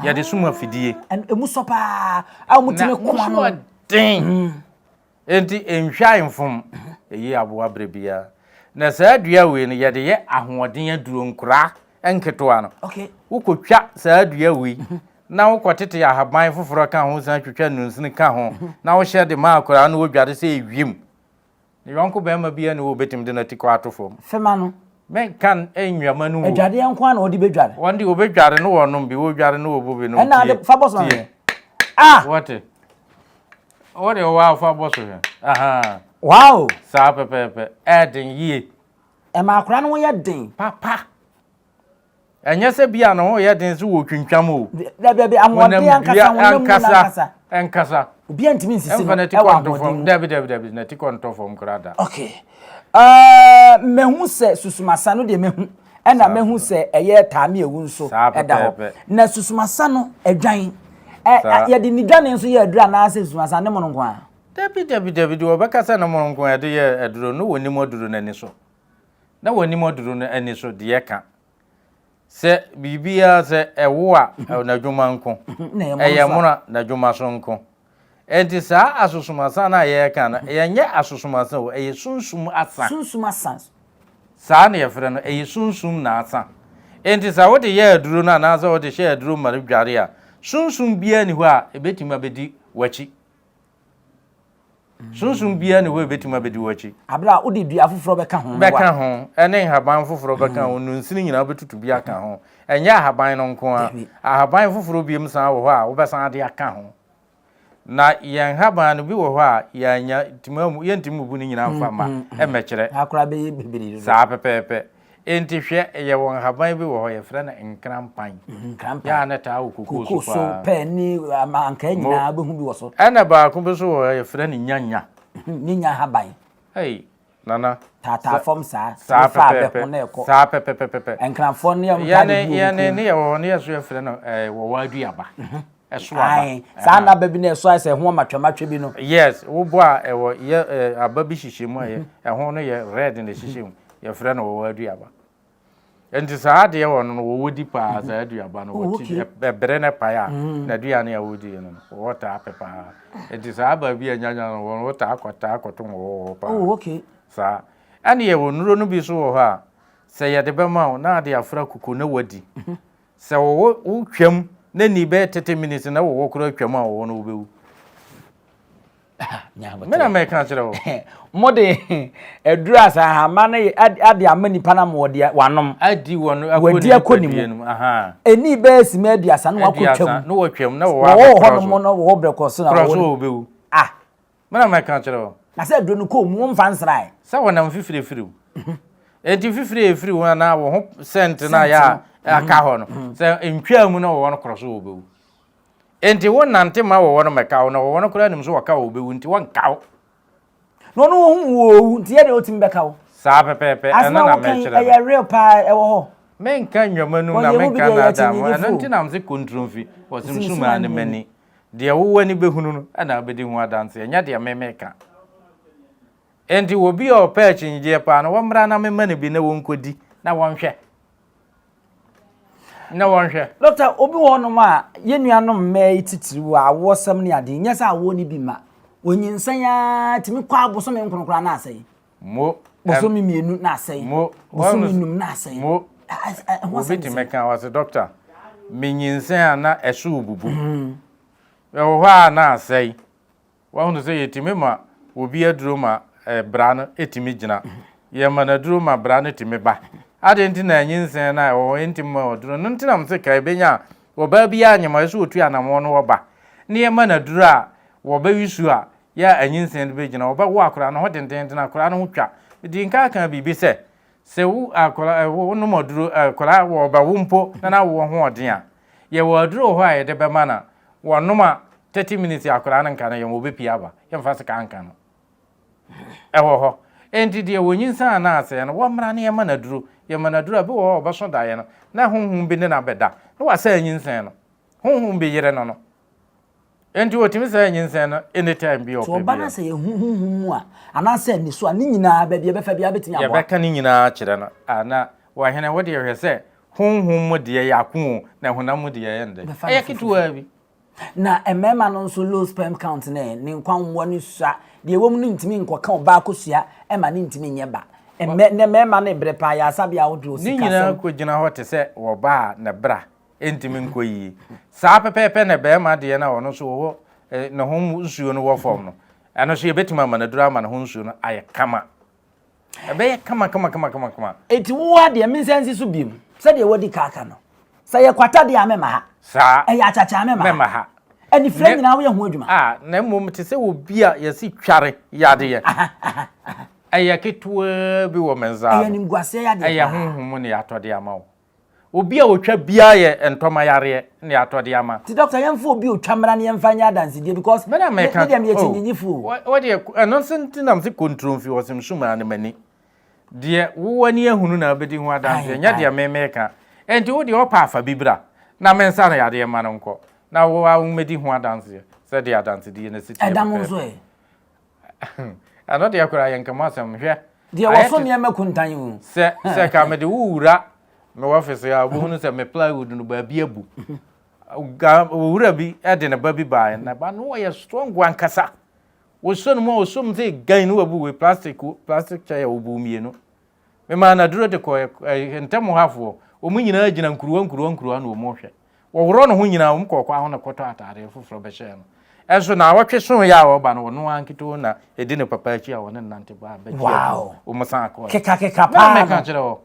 Yɛde sum afidie. Ɛmu sɔ paa a wɔtumi ko ano. Na den. Enti nhwae mfom. Ɛyi aboa berɛ biara. Na saa dua wei no, yɛde yɛ ahoɔden aduro nkoraa nketewa no. Okay. Wokɔtwa saa dua wei na wokɔtete ahaban foforɔ ka ho san twitwa nnunsini ka ho na wohyɛ de ma akoraa no wɔdware sɛ ewiem. Ne yɔnko barima biara nni hɔ a ɔbɛtumi de n'ati kɔ ato fam. Fema no. Menka nnwama no o. Adwadeɛ nko ara na wɔde bɛdware. Wɔn de wɔbɛdware no wɔnom bi, wɔdware no wɔbu bi nom. Ɛna ade fa bɔ so tie. Ah! Wɔte. Wɔde wɔwɔ afa bɔ so hwɛ. Aha. Wow! Saa pɛpɛɛpɛ. Ɛɛden yie. Ɛma akora no ho yɛ den. Papa. Ɛnyɛ sɛ bi a ne ho yɛ den sɛ wɔtwintwam o. Dabi dabi ahoɔden ankasa honam mu n'ankasa. Ankasa. Obiara ntumi nsisi no ɛwɔ ahoɔden mu. Dabi dabi dabi n'ati kɔ ntɔ fam koraa da. Okay. Uh, mehu sɛ susumasa no deɛ mehu ɛna mehu sɛ ɛyɛ taame ewu nso ɛda hɔ na susumasa no adwan ɛ yɛde ne dwane nso yɛ aduro anaasɛ susumasa ne mono nko ara. Dabi dabi dabi deɛ wɔbɛka sɛ ne mono nko ara yɛde yɛ aduro no wɔnim aduro no ani so na wɔnim aduro no ani so deɛ ka Sɛ biribiara sɛ ɛwo a, n'adwuma nko. Ɛyɛ mono a, n'adwuma so nko. Enti saa asosomasa no a yɛreka no, ɛnyɛ asosomasa o, ɛyɛ sunsum asa. Sunsum asa. Saa na yɛfrɛ no, ɛyɛ sunsum na asa. Enti sɛ wode yɛ aduro no anaasɛ wode hyɛ aduro ma no dware a, sunsum biara nni hɔ a ɛbɛtumi abɛdi w'akyi. Sunsum biara nni hɔ a ebetumi abedi w'akyi. Bere a wode dua foforɔ bɛka ho no. Bɛka ho, ɛne nhaban foforɔ bɛka ho, nnunsini nyinaa wobɛtutu bi aka ho. Ɛnyɛ ahaban no nko ara. Ahaban foforɔ biom san wɔ hɔ a wobɛsan de aka ho. Na yɛn nhaban no bi wɔ hɔ a yɛanya tumi amu, yɛntumi mmubu ne nyinaa mfa mma mmɛkyerɛ. Saa koraa bɛyɛ bebree dodo. Saa pɛpɛɛpɛ. Enti hwɛ, yɛwɔ nhaban bi wɔ hɔ, yɛfrɛ no nkrampan. Nkrampan. Yɛ a na ɛtaa wɔ kokoo so paa. Kokoo so, pɛɛ ne ankaa nyinaa wobɛhu bi wɔ so. Ɛna baako bi nso wɔ hɔ, yɛfrɛ no nyanya. Nyanya haban. Ei, Nana. Taataa fam saa. Saa pɛpɛɛpɛ. Na ɛkɔ. Saa pɛpɛpɛpɛ. Nkranfoɔ ne wɔn taa de gu wɔn Yɛne ne yɛwɔ hɔ ne yɛ so yɛfrɛ no wɔwɔ aduaba. Ɛso aba. Ae, saa naba bi na ɛso ayɛ sɛ ɛho amatwamatwa bi no. Yes, wobɔ a ɛwɔ yɛ aba bi hyehyɛ mu a yɛ ɛho no yɛ red na ɛhyehyɛ mu. Yɛfrɛ no wɔwɔ aduaba. Nti saa adeɛ wɔ no no wɔwɔ di paa saa aduaba no wɔti ɛbere no pae a n'aduane a wɔdi no no wɔwɔ taa pɛ paa. Nti saa baabi a nyanya no wɔn wɔtaa kɔ taa kɔto wɔwɔ hɔ paa. Oh, okay. Saa. Ɛne yɛwɔ nnuro no bi so wɔ hɔ a sɛ yɛde bɛma wo na ade afra kuku na wadi. Sɛ wɔwɔ wo twam na ni bɛyɛ 30 minutes na wɔwɔ koraa twam a wɔwɔ no wobɛwu. Me na mɛka kyerɛ wo. Mode aduru asahama no ade ama nipa no ama wɔde wanom. Adi wɔn akɔ ne akɔ ne mu. Ɛni bɛyɛ sima aduasa na wakɔ twam. Na wɔtwam na wɔwɔ abɛkorɔ so. Wɔwɔ hɔ nom na wɔwɔ brɛkɔ so na wɔwɔ. Korɔ so wɔbɛwu. Ah. Me na mɛka kyerɛ wo. Na sɛ aduro no kɔɔ mu womfa nsrae. Sɛ wɔnam fifire firi wo. Enti fifire a ɛfiri wo anaa wo ho sɛnte no a yɛ a aka hɔ no, sɛ ntwaa mu na wɔwɔ no korɔ so wɔbɛwu. Enti wonante ma wɔwɔ no mmɛka wo, na wɔwɔ no koraa nim sɛ wɔka wo wɔbɛwu nti wɔnka wo. Na ɔno wɔhu wo ɔwu nti yɛ deɛ ɔtumi bɛka wo. Saa pɛpɛɛpɛ, ɛno na mɛkyerɛ no. Ɛyɛ real paa ɛwɔ hɔ. Menka nnwamanum na menka nnaadaa mo, ɛno nti na mese kontromfi, wɔsumsum ara ne m'ani. Deɛ wo w'ani bɛhunu no na wobɛdi ho adanseɛ, nyɛ deɛ me meka. Enti obi a ɔpɛ akyinnyegyeɛ paa no, wɔmmra na memma no bi na wɔnkɔdi na wɔnhwɛ. Na wɔnhwɛ. Dɔkta, obi wɔ hɔnom a, yɛn nuanom mmaa yi titiriw a awoɔsɛm ne adeɛ, nyɛ sɛ awoɔ no bi mma. Wɔnyinsɛn ara tumi kɔ abosome nkron koraa na asɛe. Mo. Bosome mmienu na asɛe. Mo. Bosome nnum na asɛe. Mo. Obi tumi ka ɔse dɔkta, menyinsɛn a na ɛso rebubu. Ɛwɔ hɔ a na asɛe. Wahunu sɛ yɛtumi ma obi aduro ma bra no tumi gyina. Yɛma no aduro ma bra no tumi ba. Adɛn nti na nyinsɛn no a ɛwɔ hɔ yɛntumi ma aduro no? Nti na mese ka ɛbɛnya a ɔbaa biara nyem a ɛsɛ ɔtu anammɔn no ɔba na yɛma no aduro a wɔbɛwe su a yɛ a anyinsɛn no bɛgyina. Ɔbɛwo akwadaa no ho dendenden, akwadaa no ho twa. Medi nka aka biribi sɛ, sɛ wo akwadaa wonom aduro akwadaa wɔbɛwo mpo na n'awoɔ ho ɔden a, yɛwɔ aduro wɔ hɔ a yɛde bɛma no a wɔnom a 30 minutes akwadaa no nka no yɛn wɔbɛpie aba yɛmfa sika nka no ɛwɔ hɔ enti deɛ wɔnyinsan anaa asɛe no wɔmmra na yɛma no aduro yɛma no aduro a bi wɔ hɔ a ɔbɛso daeɛ no na honhom bi ne no abɛda na wasɛ anyinsɛn no honhom bi yere no no enti wɔtumi sɛ anyinsɛn no anytime bi ɔpɛ bi sɛ ɔba no sɛ yɛhu honhom mu a anaasɛ ne so a ne nyinaa baabi ɛbɛfa biara bɛtumi aboa yɛbɛka ne nyinaa kyerɛ no ana wɔhene wo deɛ hwɛ sɛ Honhom mu deɛ yɛ ako o, na honam mu deɛ ɛyɛ ndɛ. Ɛyɛ ketewaa bi. Na mmarima no nso low sperm count ne ne nkwammoa no sua. Deɛ ɛwɔ mu no ntumi nkɔka ɔbaa kosua ma no ntumi nyɛ ba. Mmɛ nnɛ mmarima no brɛ paa yɛ asabea ahodoɔ, Ne nyinaa sikasɛm. kɔgyina hɔ te sɛ ɔbaa a ne bra ntumi nkɔ yie. Saa pɛpɛɛpɛ na barima deɛ no a ɔno nso ɔwɔ ne ho nsuo no wɔ fam no, ɛno nso yɛbɛtumi ama no aduro ama ne ho nsuo no ayɛ kama. Ɛbɛyɛ kama kama kama kama kama. Enti wo ara deɛ mensan nsi so biom, sɛdeɛ woadi ka aka no. Sɛ ɛyɛ kwata deɛ a mɛma ha. Saa. Ɛyɛ akyakya a mɛma ha. Mɛma ha. Anifira nyinaa woyɛ ho adwuma. A, na mmom te sɛ obi a yɛsi tware yadeɛ. Ɛyɛ ketewaa bi wɔ me nsa ano. Ɛyɛ animguaseɛ yadeɛ paa. Ɛyɛ honhom ne yɛatɔ de ama wo. Obi a ɔtwa biara yɛ ntɔma yareɛ ne yɛatɔ de ama. Nti doctor yɛmfa obi a ɔtwa mmra ne yɛmfa nyɛ adansedie because Me na meka me deɛ meyɛ oh, kyinnyinyifoɔ o. Wo deɛ ɛno nso nti na mese kontromfi ɔsem sumaa no m'ani. Deɛ wo ani ahunu na wobɛdi ho adanseɛ nyɛ deɛ me meka. Enti wo deɛ ɔpɛ afa bi bra na mensa no yadeɛ mma no nkɔ na wo ara wommɛdi ho adanseɛ sɛdeɛ adansedie no si teɛ Ɛdam nso pɛpɛɛpɛ. ɛ? Ɛno deɛ koraa yɛ nkɛmɔ asɛm. Hwɛ. Deɛ wɔso nneɛma kuntan o. Sɛ sɛ ka mede wo wura me wɔfese a wobɛhunu sɛ me plywood no baabi abu. Owura bi de ne ba bi baeɛ. Na ba no ɔyɛ strong ankasa. Wɔsɔ no mu a ɔsɔ mu sɛ gan no wabu wei plastic plastic chair ɔbu mmienu. Memaa no aduro de kɔɛ eh, ntɛm hafoɔ. Wɔn nyinaa gyina nkuruwa nkuruwa nkuruwa na wɔn rehwɛ. Wɔworɔ ne ho nyinaa, wɔn kɔɔ kwan ho na kɔtɔ ataadeɛ foforɔ bɛhyɛɛ no. Ɛnso naawɔtwe soeɛ a ɔreba no, ɔno ara nketoo na ɛdi ne papa akyi a ɔne no nante baa bɛgye Wow. aduro. Wɔn san kɔɛ. Keka keka Na paa meka no. kyerɛ wɔ.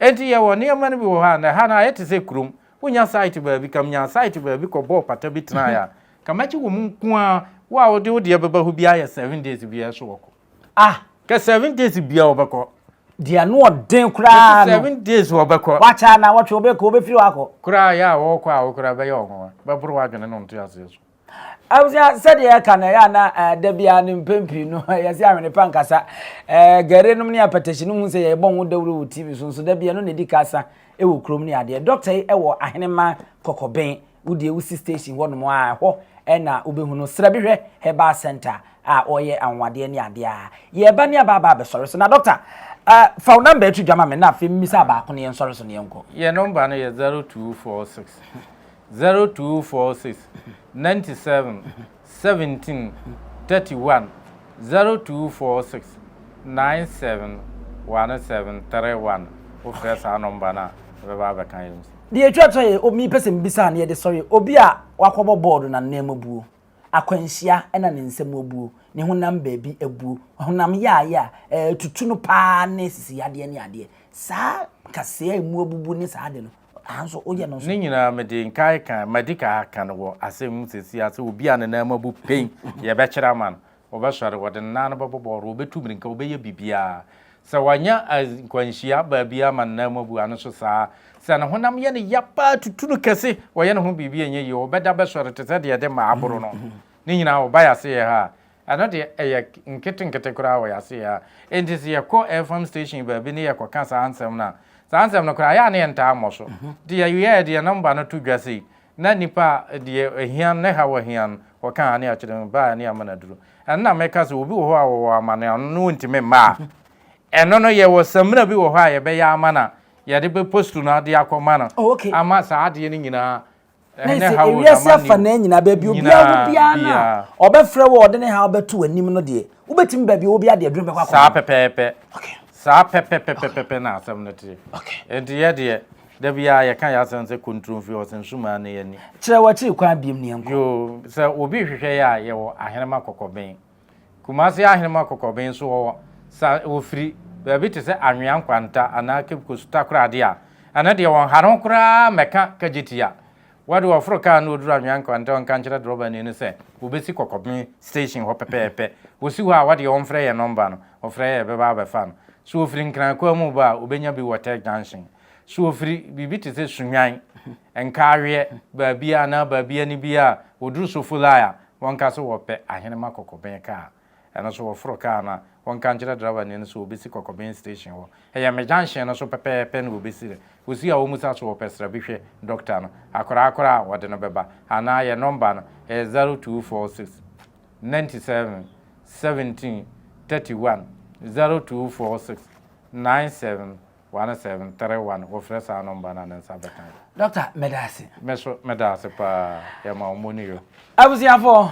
Enti yɛwɔ nneɛma no bi wɔ hɔ a, na ɛha no ayɛ te sɛ kurom. Wonya site baabi, ka menyaa site baabi kɔbɔɔ pata bi tenaeɛ a, ka mɛgye wɔn nko ara. Wo a wode wo deɛ bɛba hɔ biara yɛ 7 days biara so wɔkɔ. Ah! Ka 7 days bia wɔbɛkɔ. Deɛ ano ɔden koraa no. 7 days wɔbɛkɔ. Wakyɛ ana wɔtwe wɔbɛkɔ wɔbɛfiri hɔ akɔ. Koraa yɛ a wɔkɔ a wokora bɛyɛ ɔnwanwa bɛboro w'adwene no nte aseɛ so. Abusua sɛdeɛ ɛka no ɛyɛ ana eh, da biara no mpɛn pii no yɛsɛ ahwene pa nkasa eh, gɛre nom ne apɛtɛhye no hu sɛ yɛbɔ ho dawuro wɔ TV so nso da biara no na ɛdi kasa wɔ kurom ne adeɛ. Dɔkta yi wɔ Ahenema Kɔkɔben Wo deɛ wosi station hɔ nom a ɛhɔ na wobɛhu no. Srɛbihwɛ Herbal Center a ɔyɛ anwanwadeɛ ne adeɛ a. Yɛreba ne aba aba abɛsɔre so. Na doctor, uh, fa wo number to dwa ma me na afei mmisa baako na yɛnsɔre so na yɛnkɔ. Yɛn number no yɛ 0246 0246 97 17 31 0246 97 17 31. Wofrɛ saa number no a, ɛbɛba abɛka yɛn nsa. Deɛ ɛtwa toɔ yɛ obi pɛ sɛ mebisa a na yɛde sɔre obi a wakɔbɔ bɔɔdo na ne nan mu abuo, akwanhyia na ne nsa mu abuo, ne honam baabi abuo, honam yaayɛ a ɛtutu no paa ne sisi yadeɛ ne adeɛ. Saa kaseɛ a ɛmu abubu ne saa ade no, aha nso woyɛ no nso? Ne nyinaa mede nkae ka, madi ka aka no wɔ asɛm mu seesei ara sɛ obi a ne nan mu abu pɛn, yɛbɛkyerɛ ama no. Wɔbɛsɔre, wɔde ne nan no bɛbɔ bɔɔl, wɔbɛtu mmirika, wɔbɛyɛ biribiara. Sɛ wanya nkwanhyia baabi ama ne nan mu abu a, ɛno nso saa ara. Sɛ ne honam yɛ no ya paa tutu no kɛse, wɔyɛ ne ho biribi a ɛnyɛ yie, ɔbɛda bɛsɔre te sɛ deɛ yɛde mmaa aboro no. Ne nyinaa wɔba yɛn aseɛ ha a, ɛno deɛ ɛyɛ nketenkete koraa wɔ yɛn aseɛ ha. Enti sɛ yɛkɔ FM station baabi ne yɛkɔka saa nsɛm no a, saa nsɛm no koraa ɛyɛ a ne yɛntaa mmɔ so. Nti yɛwie a yɛde yɛn nɔmba no to dwa sei, Na nipa a deɛ ahia no, ne haw ahia no, wɔka a ne akyerɛ no, ba a ne ama no aduro. Ɛno na meka sɛ obi wɔ hɔ a ɔwɔ amane a ɔno ɔntumi mma a, ɛno no yɛwɔ samina bi wɔ hɔ a yɛbɛyɛ ama no a yɛde bɛ post no de akɔma no Oh, okay. ama saa adeɛ no nyinaa Na ne sɛ haw ewiase n'amanneɛ afa naa nyinaa baabi obiara wɔ nyinaa biara no a biara. ɔbɛfrɛ wo a ɔde ne haw bɛto w'anim no deɛ, wobɛtumi baabi a ɔwɔ biara de aduro no bɛkɔ Saa akɔma no. pɛpɛɛpɛ. Okay. Saa pɛpɛpɛpɛpɛ na asɛm no teɛ. Okay. Enti yɛ deɛ, da biara yɛka yɛn asɛm sɛ kontromfi ɔsensumaa ne ani. Kyerɛ w'akyiri kwan biom ne yɛnkɔ. Yoo, sɛ obi rehwehwɛ yɛ a, yɛwɔ Ahenema Kɔkɔben. Kumasi Ahenema Kɔkɔben nso wɔwɔ sa wɔfiri baabi te sɛ Anwea Nkwanta anaa Cape Coast Takoradi a, ɛno deɛ wɔnha no koraa mmɛka Kagyetia. Wɔde wɔforo kaa na wɔduru Anwea Nkwanta a wɔnka nkyerɛ drɔbani no sɛ wɔbɛsi Kɔkɔben station hɔ pɛpɛɛpɛ. Wɔsi hɔ a, wɔdeɛ wɔmfrɛ yɛn nɔmba no, wɔfrɛ yɛn a yɛbɛba abɛfa no. Sɛ wɔfiri Nkran kwan mu reba a, wɔbɛnya bi wɔ Tech Junction. So wɔfiri biribi te sɛ Sunnwan, Nkaaweɛ, baabi anaa baabi ani bi a wɔduru Sofolai a, wɔnka sɛ wɔpɛ Ahenema Kɔkɔben kaa. Ɛno nso wɔforo kaa no a, wɔnka nkyerɛ drɔbani no sɛ wɔbɛsi Kɔkɔben station hɔ. Ɛyɛ me junction no so pɛpɛɛpɛ na wɔbɛsi no. Wɔsi a wɔmmisa so wɔpɛ srabihwɛ dɔkta no. Akwadaa koraa a wɔde no bɛba. Anaa yɛn nɔmba no, ɛyɛ 0246 97 17 31, 0246 97 1731 wɔfrɛ saa nɔmba no a ne nsa bɛka. Doctor meda ase. Me so meda ase paa yɛma wo moni yo. Abusuafoɔ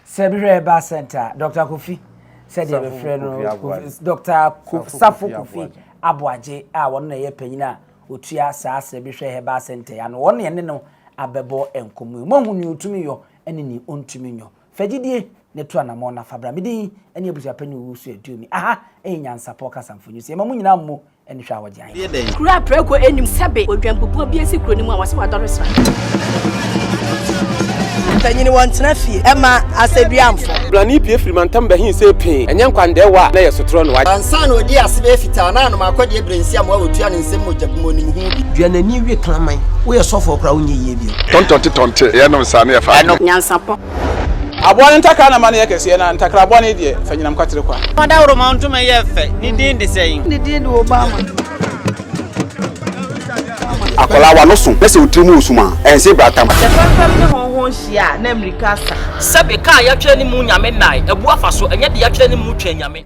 sɛ bi hwɛ ba center Doctor Kofi. Sɛdeɛ bɛfrɛ no Dr. Safo Kofi Aboagye a wɔn na ɛyɛ panyin a otua saa Srɛbihwɛ Herbal Center yi ano. Wɔn na yɛne no abɛbɔ nkɔmmɔ yi. Moahu nea otumi yɔ ne nea ontumi nyɔ. Fa gyidie na tu anammɔn na fa bra. Me din ne Abusuapanyin Owusu Aduomi. Aha yɛ Nyansapɔ Kasamfonin. So yɛma mo nyinaa mmo ne hwɛ a wɔgye ayɛ. Kuro a prako nnim sɛbe odwanbubuo bi asi kuro no mu a wɔse wadɔre sra. Mpanyin wɔntena fie ɛma asɛduamfo. Blani pue firi mantam bɛhee sɛ pee, ɛnyɛ nkwandɛɛwa a na ɛyɛ sotorɔ no. Ansa na ɔdii ase bɛyɛ fitaa na anom akɔdeɛ berɛ nsiamoa a ɔtua ne nsam mogya bi mu ɔnim ho bi. Dua n'ani we kraman. Woyɛ sɔfoɔ koraa wonyɛ yie bio. Tɔntɔnte tɔnte yɛnom saa na yɛfa adwene. Nyansapɔ. Aboa no ntakra na ma no yɛ kɛseɛ, na ntakra bɔne deɛ, fa nyinam kwatere kwa. Ɔdawuroma ntoma yɛ fɛ, ne din de sɛn? Ne din de Obama. Akwadaa w'ano so na sɛ wo tiri mu wɔ sum a, ɛnse bratam. Sɛ fɛmfɛm ne hɔnhɔn hyia a, na mmirika asa. Sɛbe, ka a yɛatwerɛ ne mu Nyame nnae, abu afa so, ɛnyɛ deɛ yɛatwerɛ ne mu Twɛn Nyame.